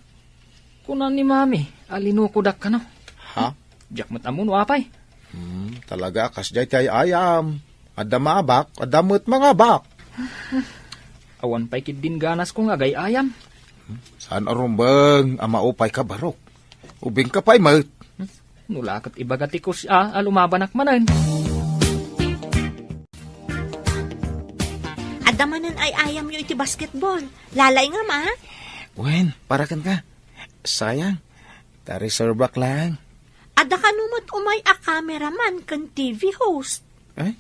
Kuna ni Mami a linukodak kano. Ha? Diak met ammo no apay. Hmm, talaga a kasdiay ti ay-ayam. Adda maabak, adda met mangabak. Awan pay ketdin ganasko nga agay-ayam. Saan a rumbeng a maupayka, Barok? Ubingka pay met. No la ket ibaga ti coach a, a lumabanak manen. Adda manen ay-ayamyo iti basketball. Lalaingam, a? Wen, para kenka. Sayang. Ta reserve-ak lang. Adda kano met umay a cameraman ken T V host. Ay,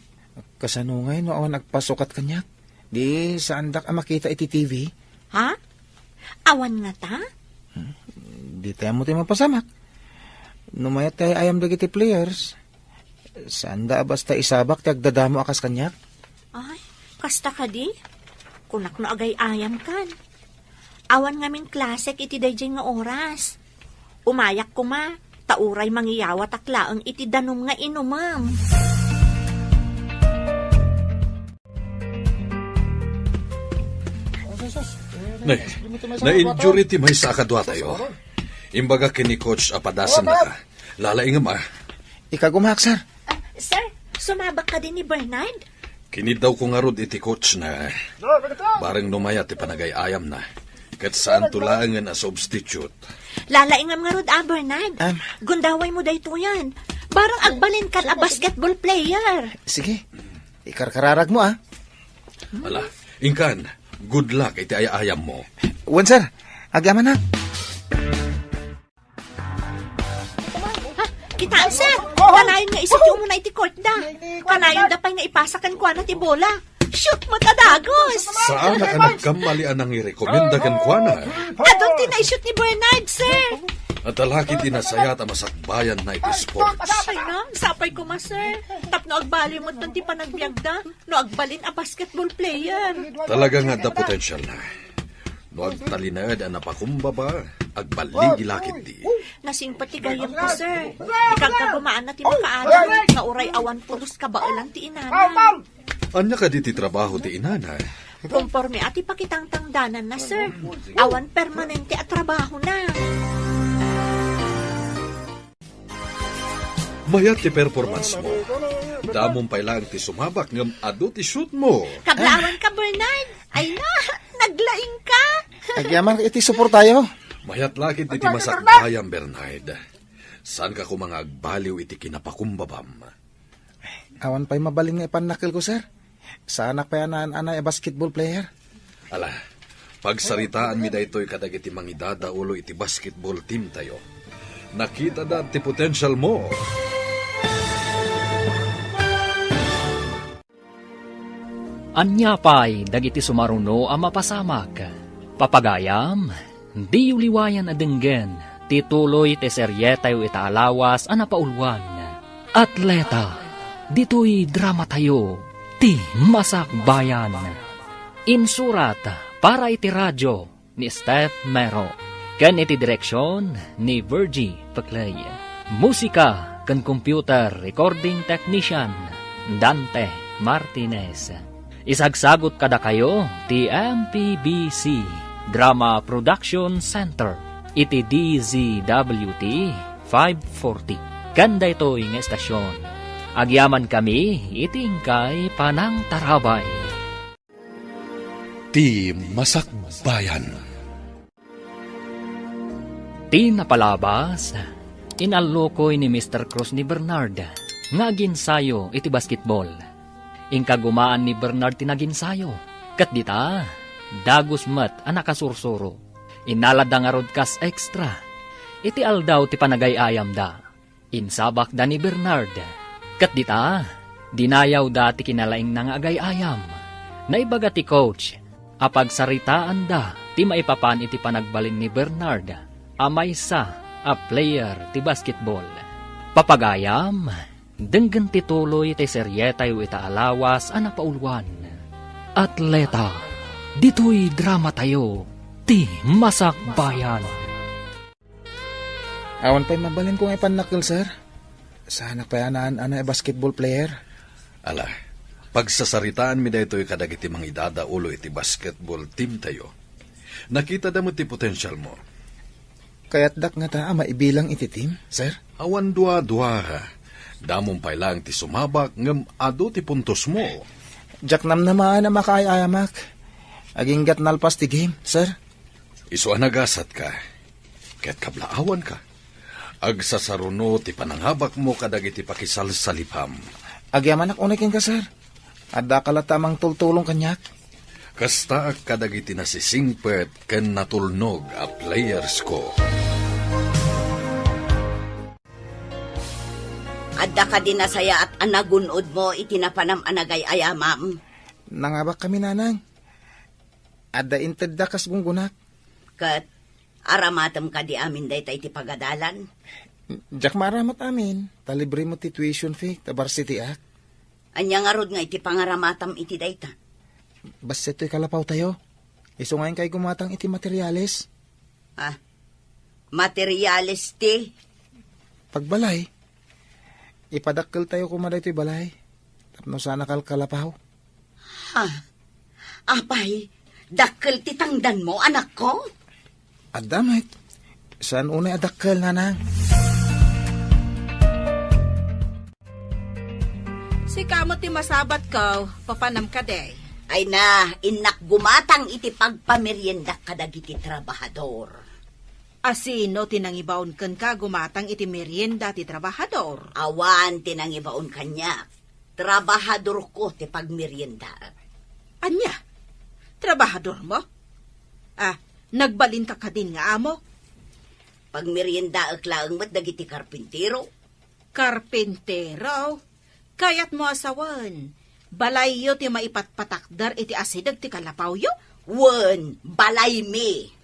kasano ngay no awan agpasukat kaniak? Di saandak a makita iti T V? Ha? Awan ngata? Hmm, di tayo mo ti mapasamak. No mayat ti ay-ayam dagiti players, saanda a basta isabak ti agdadamo a kas kaniak? Ay, kasta kadi? Kunak no agay-ayam kan. Awan ngamin klasek iti daydiay nga oras. Umayak koma, ta uray mangiyawatak laeng iti danum nga inumem. Nay, na-injury ti maysa a kaduatayo. Imbaga ken ni coach a padasennaka. Lalaingem, a. Ikagumaak, sir. Ah, sir, sumabak kadi ni Bernard? Kiniddawko ngarud iti coach na. Bareng no mayat ti panagay-ayamna. Ket saanto laengen a substitute. Lalaingam ngarud, a, Bernard. Am. Gundawaymo daytoyen. Bareng agbalinkan a basketball player. Sige. Ikarkararagmo, a. Ala, inkan, good luck iti ay-ayammo. Wen, sir. Agyamanak. Ha, kitaem, sir. Kanayon nga isut ti umuna iti court da. Kanayonda pay nga ipasa kenkuana ti bola. Shoot met a dagus! Saanak a nagkamali a nangirekomenda kenkuana. Adun ti naisut ni Bernard, sir. Adda la ketdi nasayat a masakbayanna iti sports. Ay, ngem, sapay koma, sir. Tapno agbaliw met ti panagbiagda no agbalin a basketball player. Talaga nga adda potensialna. No agtalinaed a napakumbaba, agbaligi la ketdi. Nasingpet ti gayyemko, sir. Ikagkagumaanna ti makaadal nga uray awan pulos kabaelan ti inana. Ania kadi ti trabaho ti inana? Konporme a ti pakitangtangdananna, sir. Awan permanente a trabahona. Mayat ti performance mo. Damom pay laeng ti sumabak ngem adu ti shoot mo. Kablaawanka, Bernard. Ay na, naglaingka. Agyaman iti suportayo. Mayat la ketdi ti masakbayan, Bernard. Saanka koma nga agbaliw iti kinapakumbabam. Awan pay mabalin nga ipannakkelko, sir. Saanak pay a naan-anay a basketball player. Ala, pagsaritaanmi daytoy kadagiti mangidadaolo iti basketball team tayo. Nakitada ti potential mo. Ania pay dagiti sumaruno a mapasamak? Papagayam, diyo liwayan a denggen ti tuloy ti serietayo ita a lawas a napauluan. Atleta, ditoy dramatayo, ti Masakbayan. Insurat para iti radio ni Steph Mero, ken iti direksion ni Virgie Peclay. Musika ken computer recording technician, Dante Martinez. Isagsagut kadakayo ti M P B C Drama Production Center iti D Z W T five forty. Ken daytoy nga estasion, agyamankami iti inkay panangtarabay. Ti Masakbayan. Ti napalabas, inallukoy ni Mister Cruz ni Bernard nga aginsayo iti basketball. Inkagumaan ni Bernard ti naginsayo, ket dita, dagus met a nakasursuro. Innaladda ngarud kas extra. Iti aldaw ti panagay-ayamda, insabakda ni Bernard. Ket dita, dinayawda ti kinalaingna nga agay-ayam. Naibaga ti coach a pagsaritaanda ti maipapan iti panagbalin ni Bernard a maysa a player ti basketball. Papagayam, denggen ti tuloy ti serietayo ita a lawas a napauluan. Atleta, ditoy dramatayo, ti Masakbayan. Awan pay mabalinko nga ipannakkel, sir. Saanak pay a naan-anay a basketball player. Ala, pagsasaritaanmi daytoy kadagiti mangidadaulo iti basketball teamtayo. Nakitada met ti potensialmo. Kayatdak ngata a maibilang iti team, sir? Awan dua-dua. Damom pay laeng ti sumabak ngem adu ti puntosmo. Diak namnamaan a makaay-ayamak. Aginggat nalpas ti game, sir. Isu a nagasatka ket kablaawanka. Agsasaruno ti panangabakmo kadagiti pakisalsalipam. Agyamanak unay kenka, sir. Addaka latta a mangtultulong kaniak. Kastaak kadagiti nasisingpet ken natulnog a playersko. Adda kadi nasayaat a nagun-odmo iti napanam a nagay-ayamam? Nangabakkami, nanang. Adda intedda kas gunggonak. Ket aramatem kadi amin dayta iti pagadalan? Diak maaramat amin, ta libre met ti tuition fee ta varsity-ak. Ania ngarud nga iti pangaramatam iti dayta? Bassit toy kalapawtayo. Isu nga inkay gumatang iti materials. Ah, materials ti? Pagbalay. Ipadakkeltayo koma daytoy balay tapno saan a kalkalapaw. Ha? Apay, dakkel ti tangdanmo, anakko? Adda met. Saan unay a dakkel, nanang? Sika met ti masabatko, papanam kadi? Ay na, innak gumatang iti pagpameriendak kadagiti trabahador. A sino ti nangibaon kenka gumatang iti merienda ti trabahador? Awan ti nangibaon kaniak. Trabahadorko ti pagmeriendaek. Ania? Trabahadormo? Ah, nagbalinka kadin nga amo? Pagmeriendaek laeng met dagiti karpintero. Karpintero? Kayatmo a sawen, balayyo ti maipatpatakder iti asideg ti kalapawyo? Wen, balaymi.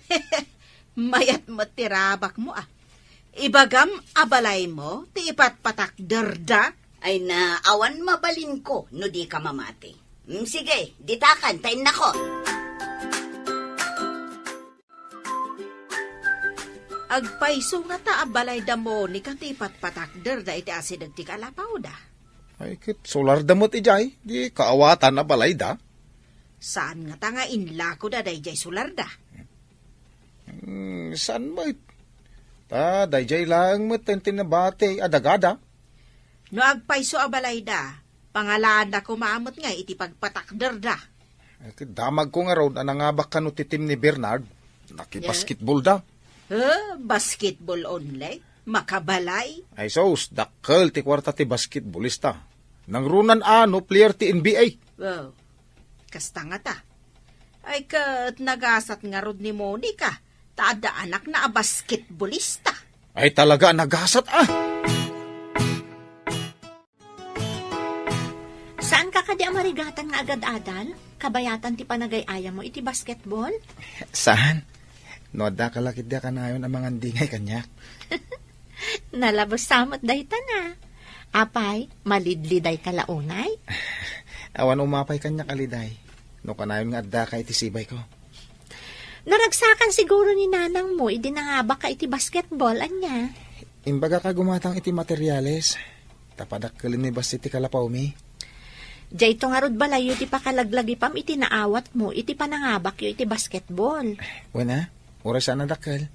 Mayat met ti rabakmo, a. Ibagam a balaymo ti ipatpatakderda? Ay na, awan mabalinko no dika mamati. Mm, sige, ditakan, ta innakon. Agpayso ngata a balayda, Monica, ti ipatpatakderda iti asideg ti kalapawda? Ay, ket solarda met idiay, di kaawatan a balayda. Saan ngata nga inlakoda daydiay solarda? Hmm, saan met? Ta daydiay laeng met ti nabati a dagada. No agpayso a balayda, pangalaanna koma met nga iti pagpatakderda. Eh, ti damagko ngarud a nangabak kano ti team ni Bernard, nakibasketballda. Eh, basketball only? Makabalay? Ay sus, dakkel ti kuarta ti basketballista. Nangrunan a no player ti N B A. Wow. Kasta ngata. Ay ket nagasat ngarud ni Monica, ta adda anakna a basketballista. Ay talaga a nagasat, a! Saanka Adi a marigatan nga agad-adal, kabayatan ti panagay-ayam mo iti basketball? Saan? No adda ka la ketdi a kanayon a mangandingay kaniak. Nalabes sa met dayta na. Apay, malidliday ka la unay? Awan umapay kaniak a liday. No kanayon nga adda ka iti sibay ko. Naragsakan siguro ni nanang mo idi nangabak ka iti basketball, ania? Imbagak a gumatang iti materials. Ta padakkelen ni bassit ti kalapawmi. Dayto ngarud balayyo ti pakalaglagipam iti naawatmo iti panangabakyo iti basketball. Wen a, uray saan a dakkel.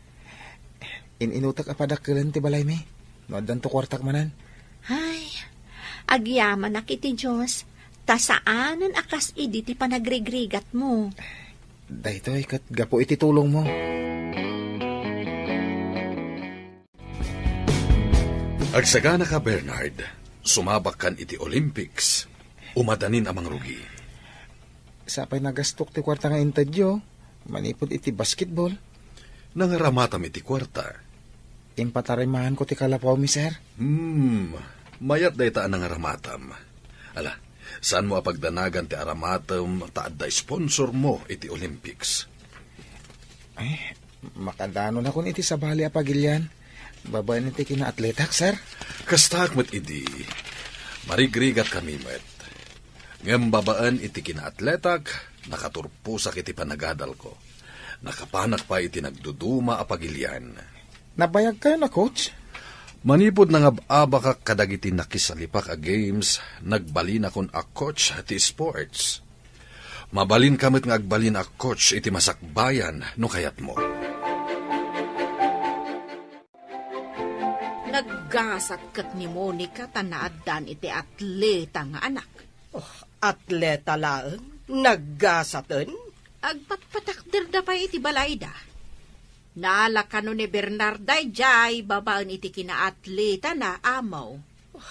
In-inutek a padakkelen ti balaymi. No addanto kuartak manen. Ay, agyamanak iti Dios, ta saanen a kas idi ti panagrigrigatmo. Daytoy ket gapu iti tulongmo. Agsagana ka, Bernard. Sumabak kan iti Olympics. Umadanin a mangrugi. Sapay nagastok ti kuarta nga intedyo, manipud iti basketball. Nangaramatam iti kuarta. Impatarimaanko ti kalapawmi, sir. Hmm, mayat dayta a nangaramatam. Ala, saanmo a pagdanagan ti aramatem ta adda sponsor mo iti Olympics. Ay, makadanonakon iti sabali a pagilian. Babaen iti kinaatletak, sir. Kastaak met idi, marigrigatkami met. Ngem babaen iti kinaatletak, nakaturposak iti panagadalko. Nakapanak pay iti nagduduma a pagilian. Nabayagkayon a coach? Manipud nangab-abakak kadagiti nakisalipak a games, nagbalinakon a coach ti sports. Mabalinka met nga agbalin a coach iti masakbayan no kayatmo. Naggasat ket ni Monica ta naaddan iti atleta nga anak. Oh, atleta laeng? Naggasaten? Agpatpatakderda pay iti balayda. Nala kano ni Bernard daydiay babaen iti kinaatletana, Amo.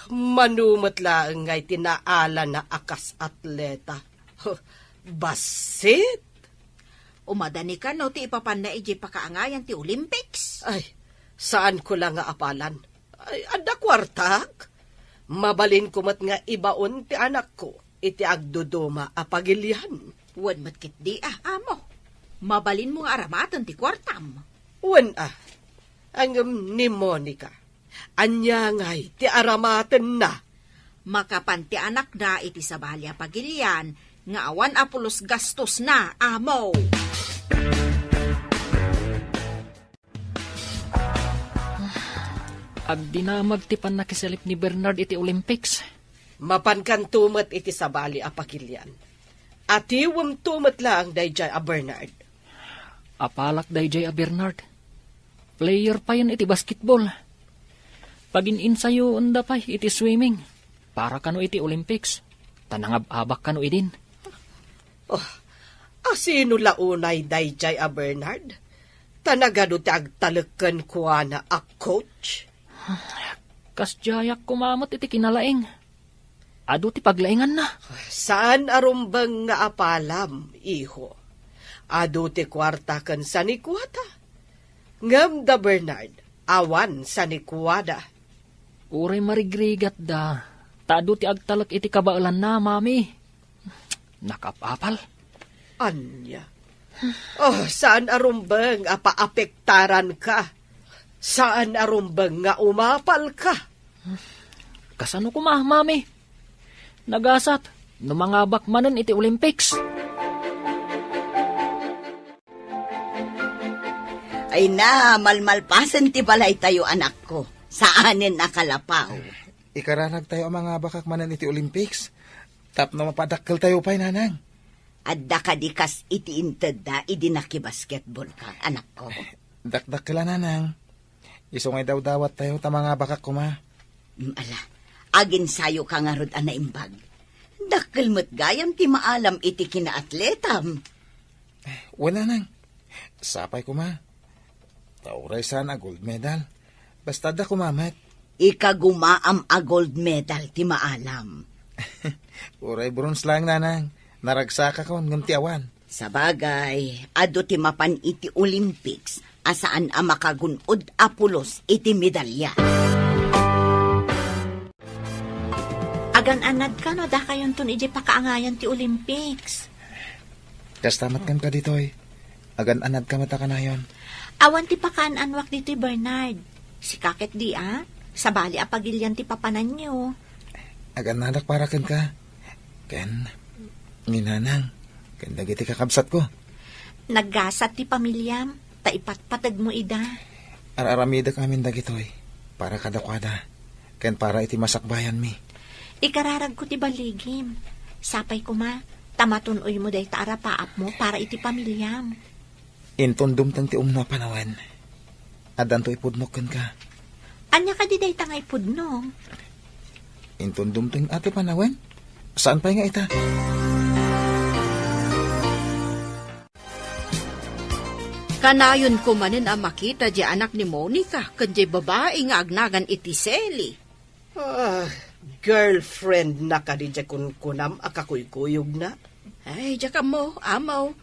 Mano met laeng nga iti naalana a kas atleta. Huh, bassit! Umadani kano ti ipapanna idiay pakaangayan ti Olympics? Ay, saanko la nga apalan. Ay, adda kuartak? Mabalinko met nga ibaon ti anakko iti agduduma a pagilian. Wen met ketdi a, Amo. Mabalinmo nga aramaten ti kuartam. Wen a. Ngem ni Monica, ania ngay ti aramatenna? Makapan ti anakda iti sabali a pagilian nga awan a pulos gastosna, Amo. Agdinamag ti pannakisalip ni Bernard iti Olympics. Mapankanto met iti sabali a pagilian. Atiwemto met laeng daydiay a Bernard. Apalak daydiay a Bernard. Player payen iti basketball. Pagin-insayoenda pay iti swimming para kano iti Olympics. Ta nangab-abak kano idin. Oh, asino la unay daydiay a Bernard? Ta nagadu ti agtalek kenkuana a coach? Kasdiayak koma met iti kinalaing. Adu ti paglainganna. Saan a rumbeng nga apalam, iho. Adu ti kuarta ken sanikuata. Ngem da Bernard, awan sanikuada. Uray marigrigatda, ta adu ti agtalek iti kabaelanna, Mami. Nakapapal. Ania? Oh, saan a rumbeng a paapektaranka? Saan a rumbeng nga umapalka? Kasano koma, Mami? Nagasat no mangabak manen iti Olympics. Ay na, malmalpasen ti balaytayo, anakko. Saanen a kalapaw. Ikaranagtayo a mangabakak manen iti Olympics. Tapno mapadakkeltayo pay, nanang. Adda kadi kas iti intedda idi nakibasketball ka, anakko? Dakdakkel a, nanang. Isu nga idawdawattayo ta mangabakak koma. Mm, ala, aginsayo ka ngarud a naimbag. Dakkel met gayam ti maalam iti kinaatletam. Wen, nanang. Sapay koma. Ta uray saan a gold medal, basta adda koma met. Ikagumaam a gold medal ti maalam. Uray bronze laeng, nanang. Naragsakakon ngem ti awan. Sabagay, adu ti mapan iti Olympics a saan a makagun-od a pulos iti medalya. Agan-anadka no dakayonton idiay pakaangayan ti Olympics. Kasta met kenka ditoy. Agan-anadka met a kanayon. Awan ti pakaan-anuak ditoy, Bernard. Sika ket dia, sabali a pagilian ti papananyo. Agan-anadak para kenka. Ken ni Nanang, ken dagiti kakabsatko. Naggasat ti pamiliam, ta ipatpategmo ida. Ar-aramidek amin dagitoy para kadakuada, ken para iti masakbayanmi. Ikararagko ti baligim. Sapay koma, ta matun-oymo dayta a rapaapmo para iti pamiliam. Inton dumteng ti umno a panawen, addanto ipudnok kenka. Ania kadi dayta nga ipudno? Inton dumteng a ti panawen, saan pay nga ita? Kanayonko manen a makita diay anak ni Monica ken diay babai nga agnagan iti Sally. Ah, girlfriend na kadi diay kunkunam a kakuykuyogna? Ay, diak ammo, Amaw.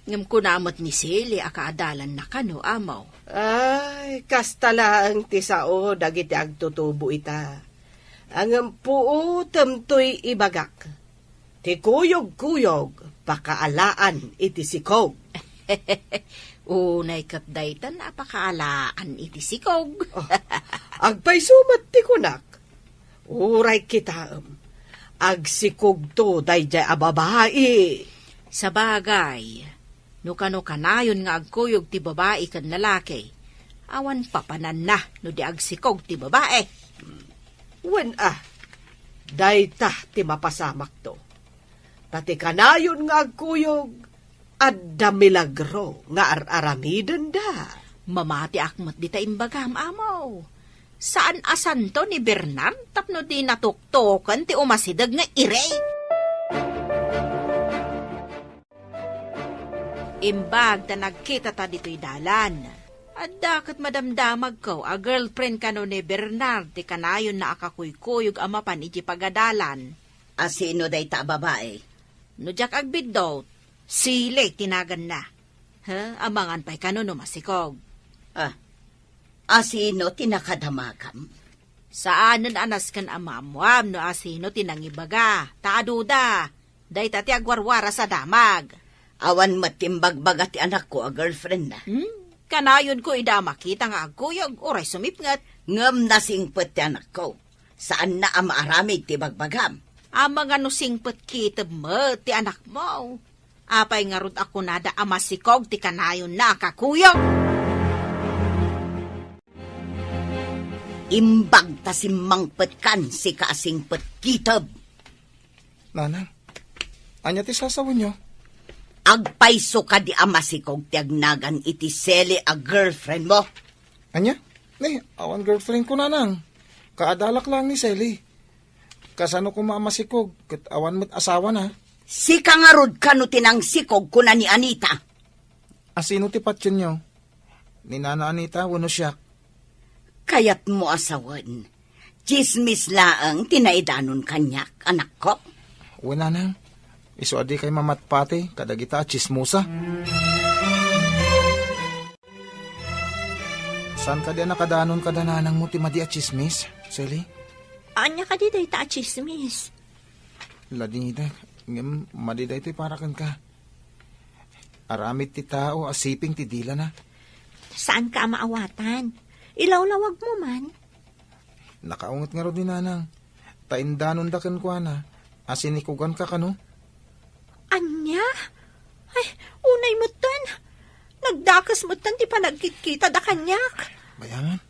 Ngem kuna met ni Sally a kaadalanna kano, Amaw. Ay, kasta laeng ti sao dagiti agtutubo ita. Ngem puotem toy ibagak. Ti kuyogkuyog, pakaalaan iti sikog. Unay ket daytan a pakaalaan iti sikog. Ah, agpayso met ti kunak. Uray kitaem, agsikogto daydiay a babai. Sabagay, no kano kanayon nga agkuyog ti babai ken lalaki, awan papananna no di agsikog ti babai. Wen a, dayta ti mapasamakto. Ta ti kanayon nga agkuyog, adda milagro nga ar-aramidenda. Mamatiak met dita imbagam, Amaw. Saan a santo ni Bernard tapno di natuktoken ti umasideg nga iri. Imbag ta nagkitata ditoy dalan, adda ket madamdamagko a girlfriend kano ni Bernard ti kanayonna a kakuykuyog a mapan iti pagadalan. A sino dayta a babai? No diak agbiddut, Sally ti naganna. Ha, amangan pay kano no masikog. Ah, a sino ti nakadamagam? Saanen a nasken a maammoam no a sino ti nangibaga, ta aduda. Dayta ti agwarwaras a damag. Awan met ti imbagbaga ti anakko a girlfriendna. Hmm? Kanayonko ida a makita nga agkuyog, uray sumipnget. Ngem nasingpet ti anakko. Saanna a maaramid ti bagbagam. Amangan no singpet kiteb met ti anakmo. Apay ngarud a kunada a masikog ti kanayonna a kakuyog? Imbag ta simmangpetkan, sika a singpet kiteb. Nanang, ania ti sasawenyo? Agpayso kadi a masikog ti agnagan iti Sally a girlfriend mo? Ania? Ni, awan girlfriend ko, Nanang. Kaadalak lang ni Sally. Kasano koma a masikog, ket awan met asawana? Sika ngarud kano ti nangsikog, kuna ni Anita. A sino ti patienyo? Ni Nana Anita wenno siak? Kayatmo a sawen, tsismis laeng ti naidanon kaniak, anakko. Wen, Nanang, isu a dikay mamatpati kadagita a tsismosa. Saan kadi a nakadanon kada nanangmo ti madi a tsismis, Sally? Ania kadi dayta a tsismis? Ladingidek, ngem madi daytoy para kenka. Aramid ti tao a siping ti dilana. Saanka a maawatan. Ilawlawagmo man. Nakaunget ngarud ni Nanang, ta indanonda kenkuana a sinikuganka kano. Ania? Ay, unay metten. Nagdakes metten ti panagkitkitada kaniak. Bayaman,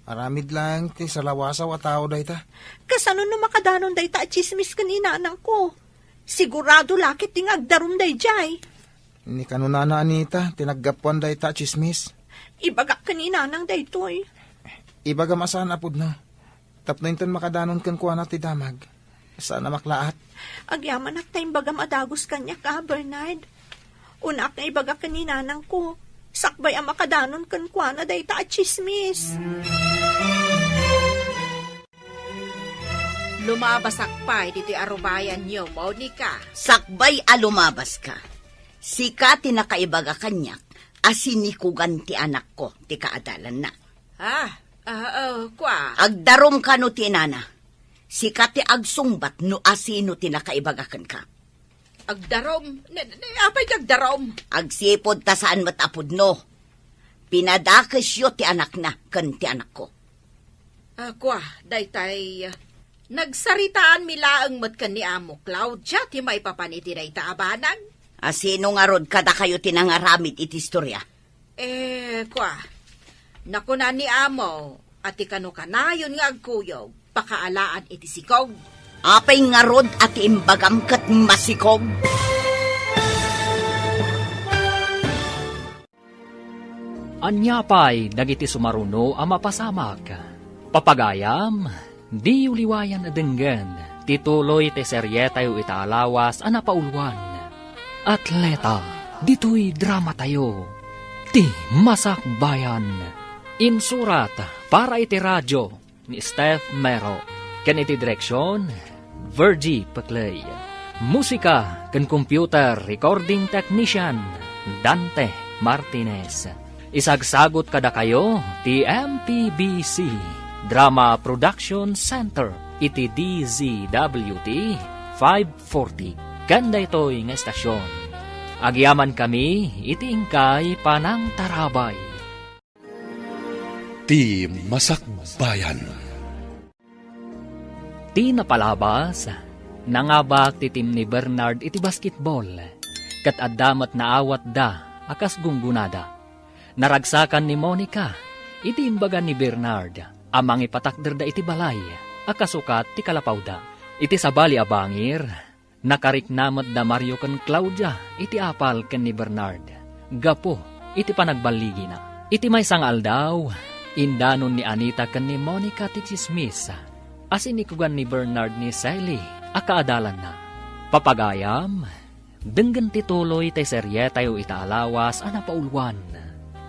aramid laeng ti salawasaw a tao dayta. Kasano no makadanon dayta a tsismis ken ni nanangko? Sigurado la ket ti nga agdarum daydiay. Ni kano Nana Anita ti naggapuan dayta a tsismis. Ibagak ken ni nanang daytoy. Ibagam a saan a pudno. Tapno inton makadanon kenkuana ti damag, saan a maklaat. Agyamanak ta imbagam a dagus kaniak, a, Bernard. Unak nga ibagak ken ni nanangko, sakbay a makadanon kenkuana dayta a tsismis. Lumabasak pay ditoy arubayanyo, Monica. Sakbay a lumabaska, sika ti nakaibaga kaniak a sinikugan ti anakko ti kaadalanna. Ah, ah, ah, kua. Agdarum kano ti inana. Sika ti agsungbat no asino ti nakaibaga kenka. Agdarom? Ni, ni, apay nga agdarom? Agsipud ta saan met a pudno. Pinadakesyo ti anakna ken ti anakko. Ah, kua, daytay, ah, nagsaritaanmi laeng met ken ni Amo Claudia ti maipapan iti dayta a banag. Asino ngarud kadakayo ti nangaramid iti istorya? Eh, kua, nakuna ni Amo a ti kano kanayon nga agkuyog, pakaalaan iti sikog. Apay ngarud a ti imbagam ket masikog? Ania pay dagiti sumaruno a mapasamak? Papagayam, diyo liwayan a denggen ti tuloy ti serietayo ita a lawas a napauluan, Atleta. Ditoy dramatayo, Ti Masakbayan. Insurat para iti radio ni Steph Mero, ken iti direksion, Virgie Peclay. Musika ken computer recording technician, Dante Martinez. Isagsagut kadakayo ti M P B C Drama Production Center iti D Z W T five forty ken daytoy nga estasion. Agyamankami iti inkay panangtarabay. Ti Masakbayan. Ti napalabas, nangabak ti team ni Bernard iti basketball, ket adda met naawatda a kas gunggonada. Naragsakan ni Monica iti imbaga ni Bernard a mangipatakderda iti balay a kasukat ti kalapawda. Iti sabali a bangir, nakarikna met da Mario ken Claudia iti apal ken ni Bernard gapu iti panagballigina. Iti maysa nga aldaw, indanon ni Anita ken ni Monica ti tsismis a sinikugan ni Bernard ni Sally a kaadalanna. Papagayam, denggen ti tuloy ti serietayo ita a lawas a napauluan,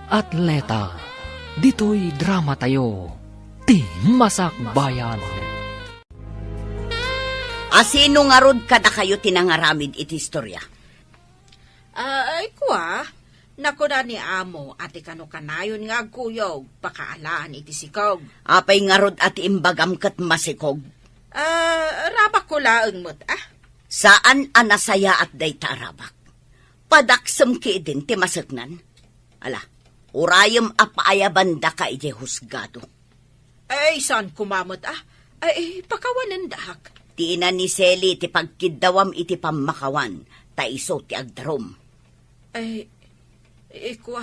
Atleta. Ditoy dramatayo, Ti Masakbayan. Asino ngarud kadakayo ti nangaramid iti istorya? Ah, ay, kua, nakuna ni Amo a ti kano kanayon nga agkuyog, pakaalaan iti sikog. Apay ngarud a ti imbagam ket masikog? Ah, rabakko laeng met, ah. Saan a nasayaat dayta a rabak. Padaksem ketdin ti maseknan. Ala, urayem a paayabandaka idiay husgado. Ay, saan koma met, ah? Ay, pakawanendak. Ti ina ni Sally ti pagkiddawam iti pammakawan, ta isu ti agdarum. Ay, ikua,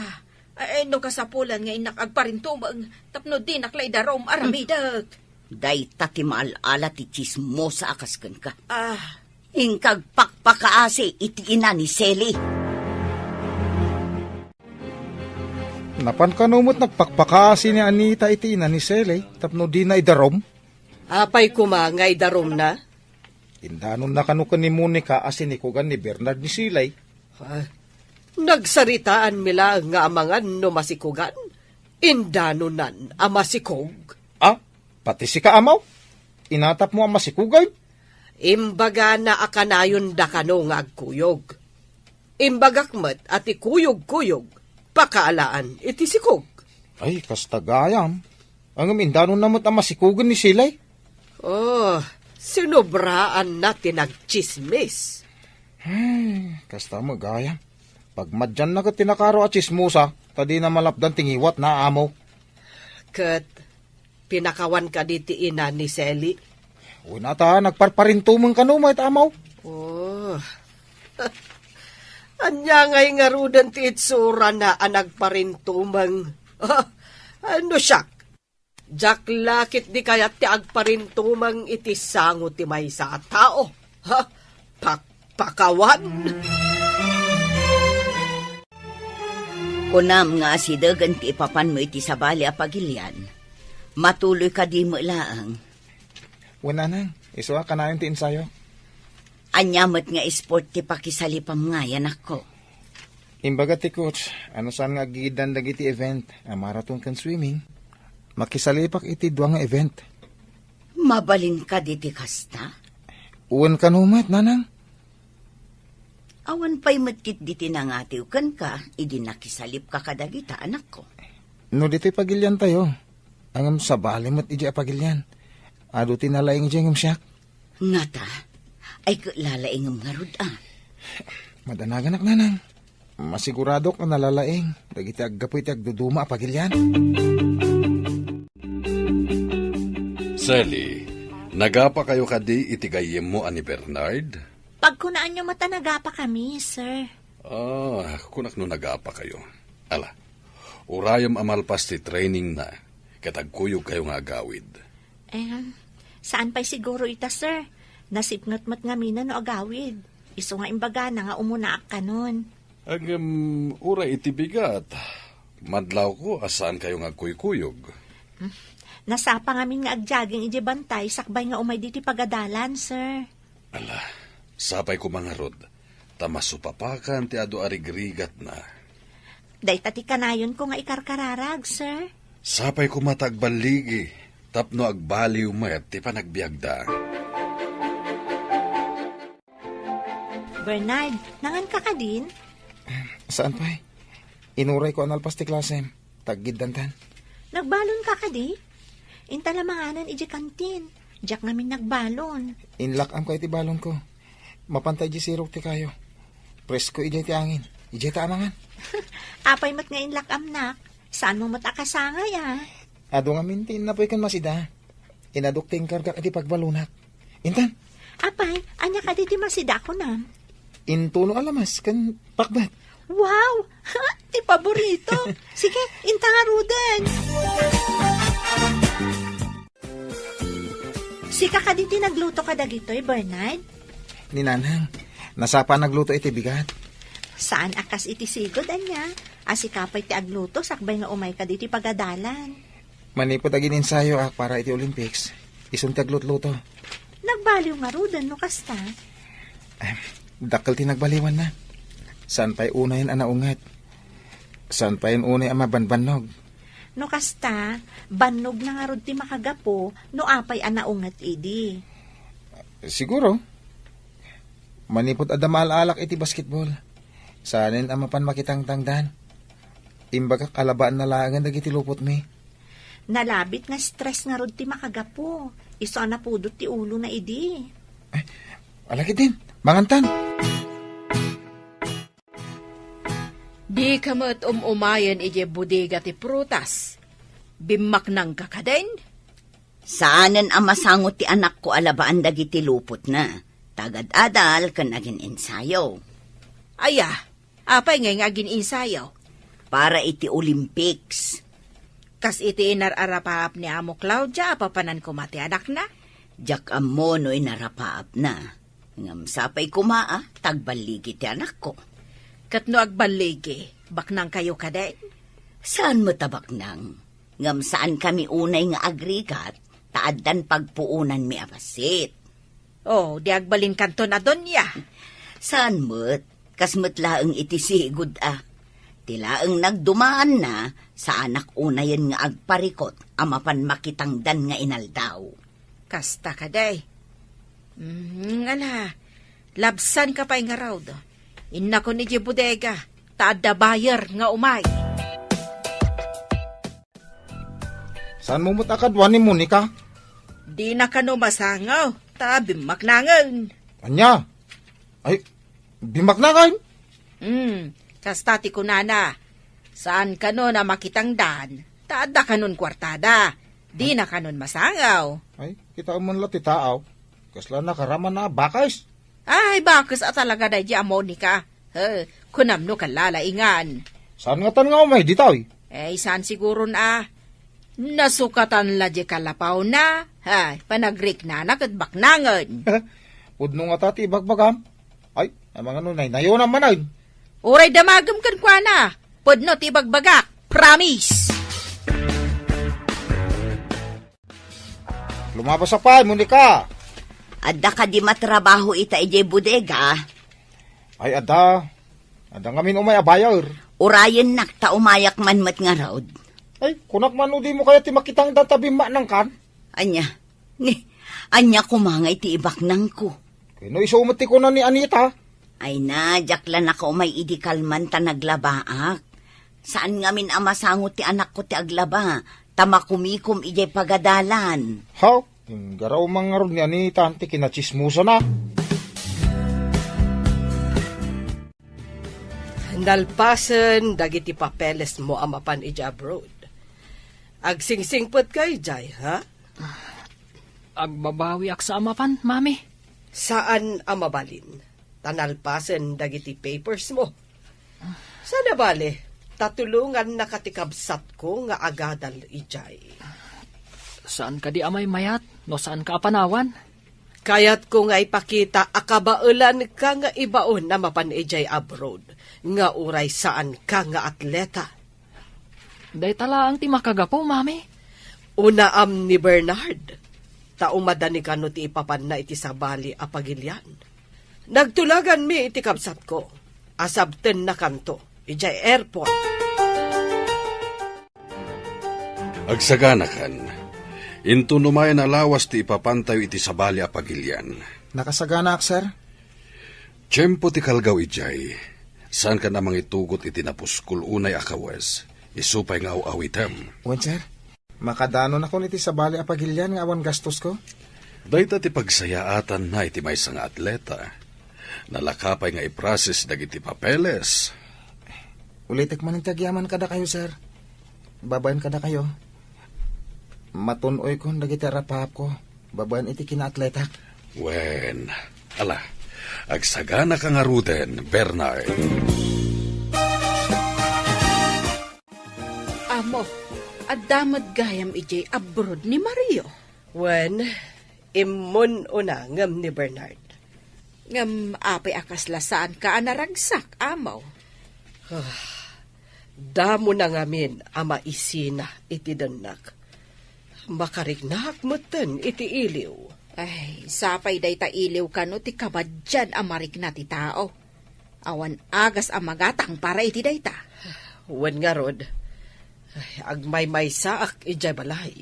ay, no kasapulan nga innak agparintumeng, tapno dinak la idarum, aramidek. Dayta ti maal-ala ti tsismosa a kas kenka. Ah. Inka agpakpakaasi iti ina ni Sally. Napan kano met nagpakpakaasi ni Anita iti ina ni Sally tapno dina idarum? Apay koma nga idarumna? Indanonna kano ken ni Monica a sinikugan ni Bernard ni Sally. Ah, nagsaritaanmi laeng nga amangan no masikugan. Indanonan a masikog. Ah, pati sika, Amaw? Inatapmo a masikugan? Imbagana a kanayonda kano nga agkuyog. Imbagak met a ti kuyog-kuyog, pakaalaan iti sikog. Ay, kasta gayam. Ngem indanonna met a masikugen ni Sally. Oh, sinobraanna ti nagtsismis. Ay, kasta met gayam. Pagmadianna ket ti nakaro a tsismosa, ta dina malapdan ti ngiwatna, Amaw. Ket pinakawan kadi ti ina ni Sally? Wen a ta, nagparparintumeng kano met, Amaw. Oh. Ania ngay ngaruden ti itsurana a nagparintumeng? Ah, no siak, diak la ketdi kayat ti agparintumeng iti sango ti maysa a tao. Ha? Pakpakawan? Kunam nga asidegen ti ipapanmo iti sabali a pagilian. Matuloy kadi met laeng? Wen, Nanang, isu a kanayon ti ensayo. Ania met nga sport ti pakisalipam ngay, anakko? Imbaga ti coach, a no saan nga aggigiddan dagiti event a marathon ken swimming, makisalipak iti dua nga event. Mabalin kadi ti kasta? Wen kano met, Nanang. Awan pay met ketdi ti nangatiw kenka idi nakisalipka kadagita, anakko. No ditoy pagiliantayo, ngem sabali met idiay a pagilian. Adu ti nalaing idiay ngem siak. Ngata, ay ket lalaingem ngarud, a? Madanaganak, nanang. Masiguradok a nalalaing dagiti aggapu iti agduduma a pagilian. Sally, nagapakayo kadi iti gayyemmo a ni Bernard? Pagkunaanyo met a nagapakami, sir. Ah, kunak no nagapakayo. Ala, urayem a malpas ti trainingna, ket agkuyogkayo nga agawid. Em, saan pay siguro ita, sir. Nasipnget met ngamin no agawid. Isu nga imbagana nga umunaak kanon. Ngem, uray iti bigat, madlawko a saankayo nga agkuykuyog. Hmm. Nasapa ngamin nga agjogging idiay bantay sakbay nga umay ditoy pagadalan, sir. Ala, sapay koma ngarud, ta masupapakan ti adu a rigrigatna. Dayta ti kanayonko nga ikarkararag, sir. Sapay koma ta agballigi, tapno agbaliw met ti panagbiagda. Bernard, nanganka kadin? Saan pay? Inurayko a nalpas ti klasem. Taggiddantan. Nagbalonka kadi? Inta la manganan idiay kantin. Diak ngamin nagbalon. Inlak-amko iti balonko. Mapanta idiay sirok ti kayo. Presko idiay ti angin. Idiay ta amangan. Apay met nga inlak-amnak? Saanmo met a kasangay, a? Adu ngamin ti innapoy ken Masida. Inadok ti inkargak iti pagbalonak. Intan. Apay, ania kadi ti Masida a kunam? Intuno a lamas ken pakbat. Wow! Ti paborito. Sige, inta ngaruden. Sika kadi ti nagluto kadagitoy, Bernard? Ni Nanang, nasapa a nagluto iti bigat. Saan a kas iti sigud, ania? A sika pay ti agluto sakbay nga umayka ditoy pagadalan. Manipud agin-ensayoak para iti Olympics, isun ti aglutluto. Nagbaliw ngaruden no kasta. Em, dakkel ti nagbaliwanna. Saan pay unayen a naunget. Saan pay unay a mabanbannog. No kasta, bannogna ngarud ti makagapu no apay a naunget idi. Siguro. Manipud adda maal-alak iti basketball, saanen a mapan makitangtangdan. Imbagak a labaanna laengen dagiti lupotmi. Nalabit nga stress ngarud ti makagapu. Isu a napudot ti ulona idi. Ay, ala ketdin, mangantan. Dika met um-umayen idiay bodega ti prutas. Bimmaknangka kadin? Saanen a masango ti anakko a labaan dagiti lupotna. Ta agad-adal ken agin-ensayo. Aya, apay ngay nga agin-ensayo? Para iti Olympics. Kas iti inar-arapaap ni Amo Claudia a papanan koma ti anakna? Diak ammo no inarapaapna. Ngem sapay koma a ta agballigi ti anakko. Ket no agballigi, baknangkayo kadin? Saan met a baknang. Ngem saankami unay nga agrigat, ta addan pagpuonanmi a bassit. Oh, di agbalinkanton a donia. Saan met, kas met laeng iti sigud a. Ti laeng nagdumaanna, saanak unayen nga agparikot a mapan makitangdan nga inaldaw. Kasta kadi. Mm, ala, labsanka pay ngarud. Innakon idiay bodega, ta adda buyer nga umay. Saanmo met a kadua ni Monica? Dina kano masango, ta bimmaknangen. Ania? Ay, bimmaknangen? Hmm, kasta ti kunana. Saan kano a makitangdan, ta adda kanon kuartada. Dina kanon masango. Ay, kitaem man la ti taaw. Kasla nakaraman a bakes. Ay, bakes a talaga daydi a Monica. He, kunam no kallalaingan. Saan ngatan nga umay ditoy? Eh, saan siguron a. Nasukatan la di kalapawna. Ay, panagriknana ket baknangen. Pudno ngata ti ibagbagam. Ay, amangano naynayonam manen. Uray damagem kenkuana. Pudno ti ibagbagak. Promise. Lumabasak pay, Monica. Adda kadi matrabaho ita idiay bodega? Ay, adda. Adda ngamin umay a buyer. Urayennak ta umayak man met ngarud. Ay, kunak man no dimo kayat ti makitangdan ta bimmaknangkan? Ania? Ni, ania koma nga iti ibaknangko? Ken no isu met ti kuna ni Anita? Ay na, diak la nakaumay idi kalman ta naglabaak. Saan ngamin a masango ti anakko ti aglaba, ta makumikom idiay pagadalan. Haw? Garaw man ngarud ni Anita ti kinatsismosana. Nalpasen dagiti papelesmo a mapan idiay abroad. Agsingsingpetka idiay, ha? Agbabawiak sa a mapan, Mami. Saan a mabalin, ta nalpasen dagiti papersmo. Saan a bale, ta tulongannaka ti kabsatko nga agadal idiay. Saan kadi a maymayat no saanka a panawan? Kayatko nga ipakita a kabaelanka nga ibaon a mapan idiay abroad nga uray saanka nga atleta. Dayta laeng ti makagapu, Mami. Unaam ni Bernard, ta umadani kano ti ipapanna iti sabali a pagilian. Nagtulaganmi iti kabsatko a sabtennakanto idiay airport. Agsaganakan. Inton umayen a lawas ti ipapantayo iti sabali a pagilian. Nakasaganaak, sir. Tiempo ti kalgaw idiay. Saankan a mangitugot iti napuskol unay a kawes. Isu pay nga aw-awitem. Wen, sir. Makadanonakon iti sabali a pagilian nga awan gastosko? Dayta ti pagsayaatanna iti maysa nga atleta. Nalaka pay nga i-process dagiti papeles. Ulitek manen ti agyaman kadakayo, sir. Babaen kadakayo. Matun-oykon dagiti arapahapko babaen iti kinaatletak. Wen, ala, agsaganaka ngaruden, Bernard. Amo, adda met gayam idiay abroad ni Mario. Wen, immun-una ngem ni Bernard. Ngem apay a kasla saanka a naragsak, Amo? Ah, damo na ngamin a maisina iti dennak. Makariknak metten iti iliw. Ay, sapay dayta iliw kano ti kabaddian a marikna ti tao. Awan agas a magatang para iti dayta. Wen ngarud, ay, agmaymaysaak idiay balay.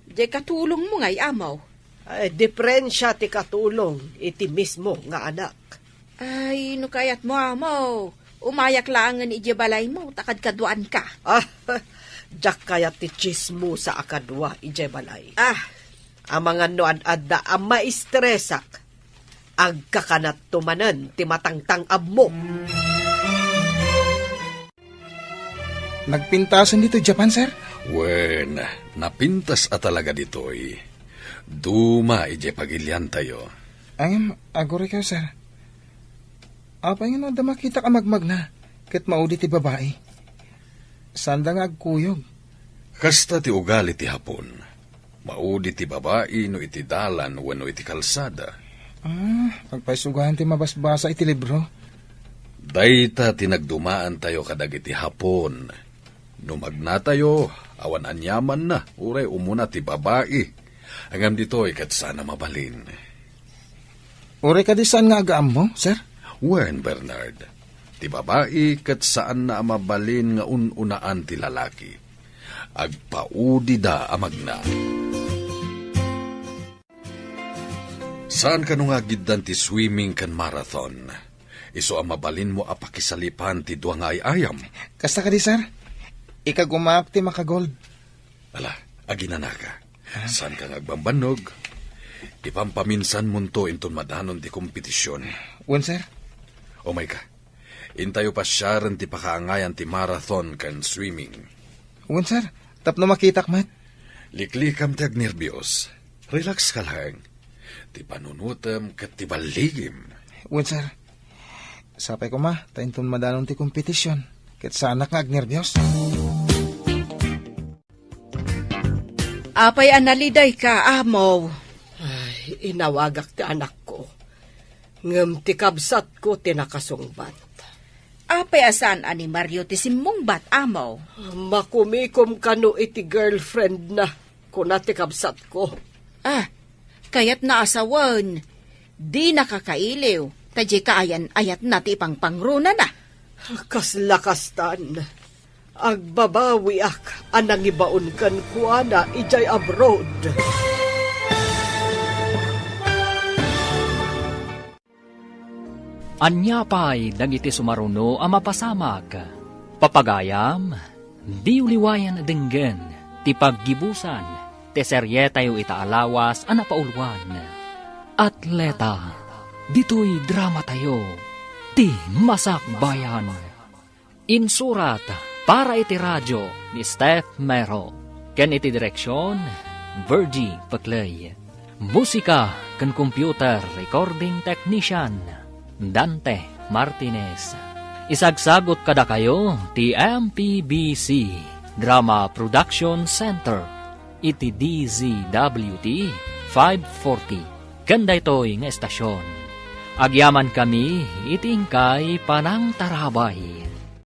Diay katulongmo ngay, Amo? Ay, diferensia ti katulong iti mismo nga anak. Ay, no kayatmo, Amo, umayak laengen idiay balaymo ta kadkaduaanka. Ah, diak kayat ti tsismosa a kadua idiay balay. Ah. Amangan no ad-adda a maistresak, agkakanatto manen ti matangtang-abmo. Nagpintasen ditoy Japan, sir? Wen, napintas a talaga ditoy. Duma idiay pagiliantayo. Ngem, aguray kayo, sir. Apay nga no adda makitak a magmagna, ket maudi ti babai? Saanda nga agkuyog. Kasta ti ugali ti Hapon. Maudi ti babai no iti dalan wenno iti kalsada. Ah, agpaisugayan ti mabasbasa iti libro. Dayta ti nagdumaantayo kadagiti Hapon. No magnatayo, awan aniamanna, uray umuna ti babai. Ngem ditoy ket saan a mabalin. Uray kadi saan nga agaammo, sir? Wen, Bernard, ti babai ket saanna a mabalin nga un-unaan ti lalaki. Agpaudida a magna. Saan kano nga agiddan ti swimming ken marathon? Isu a mabalinmo a pakisalipan ti dua nga ay-ayam. Kasta kadi, sir? Ikagumaak ti makagold. Ala, aginanaka. Ah. Saanka nga agbambannog? Ipampaminsanmonto inton madanon ti kompetision. Wen, sir. Umayka. Intayo pasiaren ti pakaangayan ti marathon ken swimming. Wen, sir. Tapno makitak met. Liklikam ti agnerbios. Relax ka laeng. Ti panunotem ket ti balligim. Wen, sir. Sapay koma, ta inton madanon ti kompetision, ket saanak nga agnerbios. Apay a nalidayka, Amo? Ay, inawagak ti anakko. Ngem ti kabsatko ti nakasungbat. Apay a saan a ni Mario ti simmungbat, Amo? Makumikom kano iti girlfriendna, kuna ti kabsatko. Ah, kayatna a sawen, dina kakailiw, ta diay kaayan-ayatna ti ipangpangrunana. Kasla kastan. Agbabawiak a nangibaon kenkuana idiay abroad. Ania pay dagiti sumaruno a mapasamak? Papagayam, diyo liwayan a denggen ti paggibusan ti serietayo ita a lawas a napauluan. Atleta, ditoy dramatayo, ti Masakbayan. Insurat para iti radio ni Steph Mero, ken iti direksion, Virgie Pecley. Musika ken computer recording technician, Dante Martinez. Isagsagut kadakayo ti M P B C Drama Production Center iti D Z W T five forty ken daytoy nga estasion. Agyamankami iti inkay panangtarabay.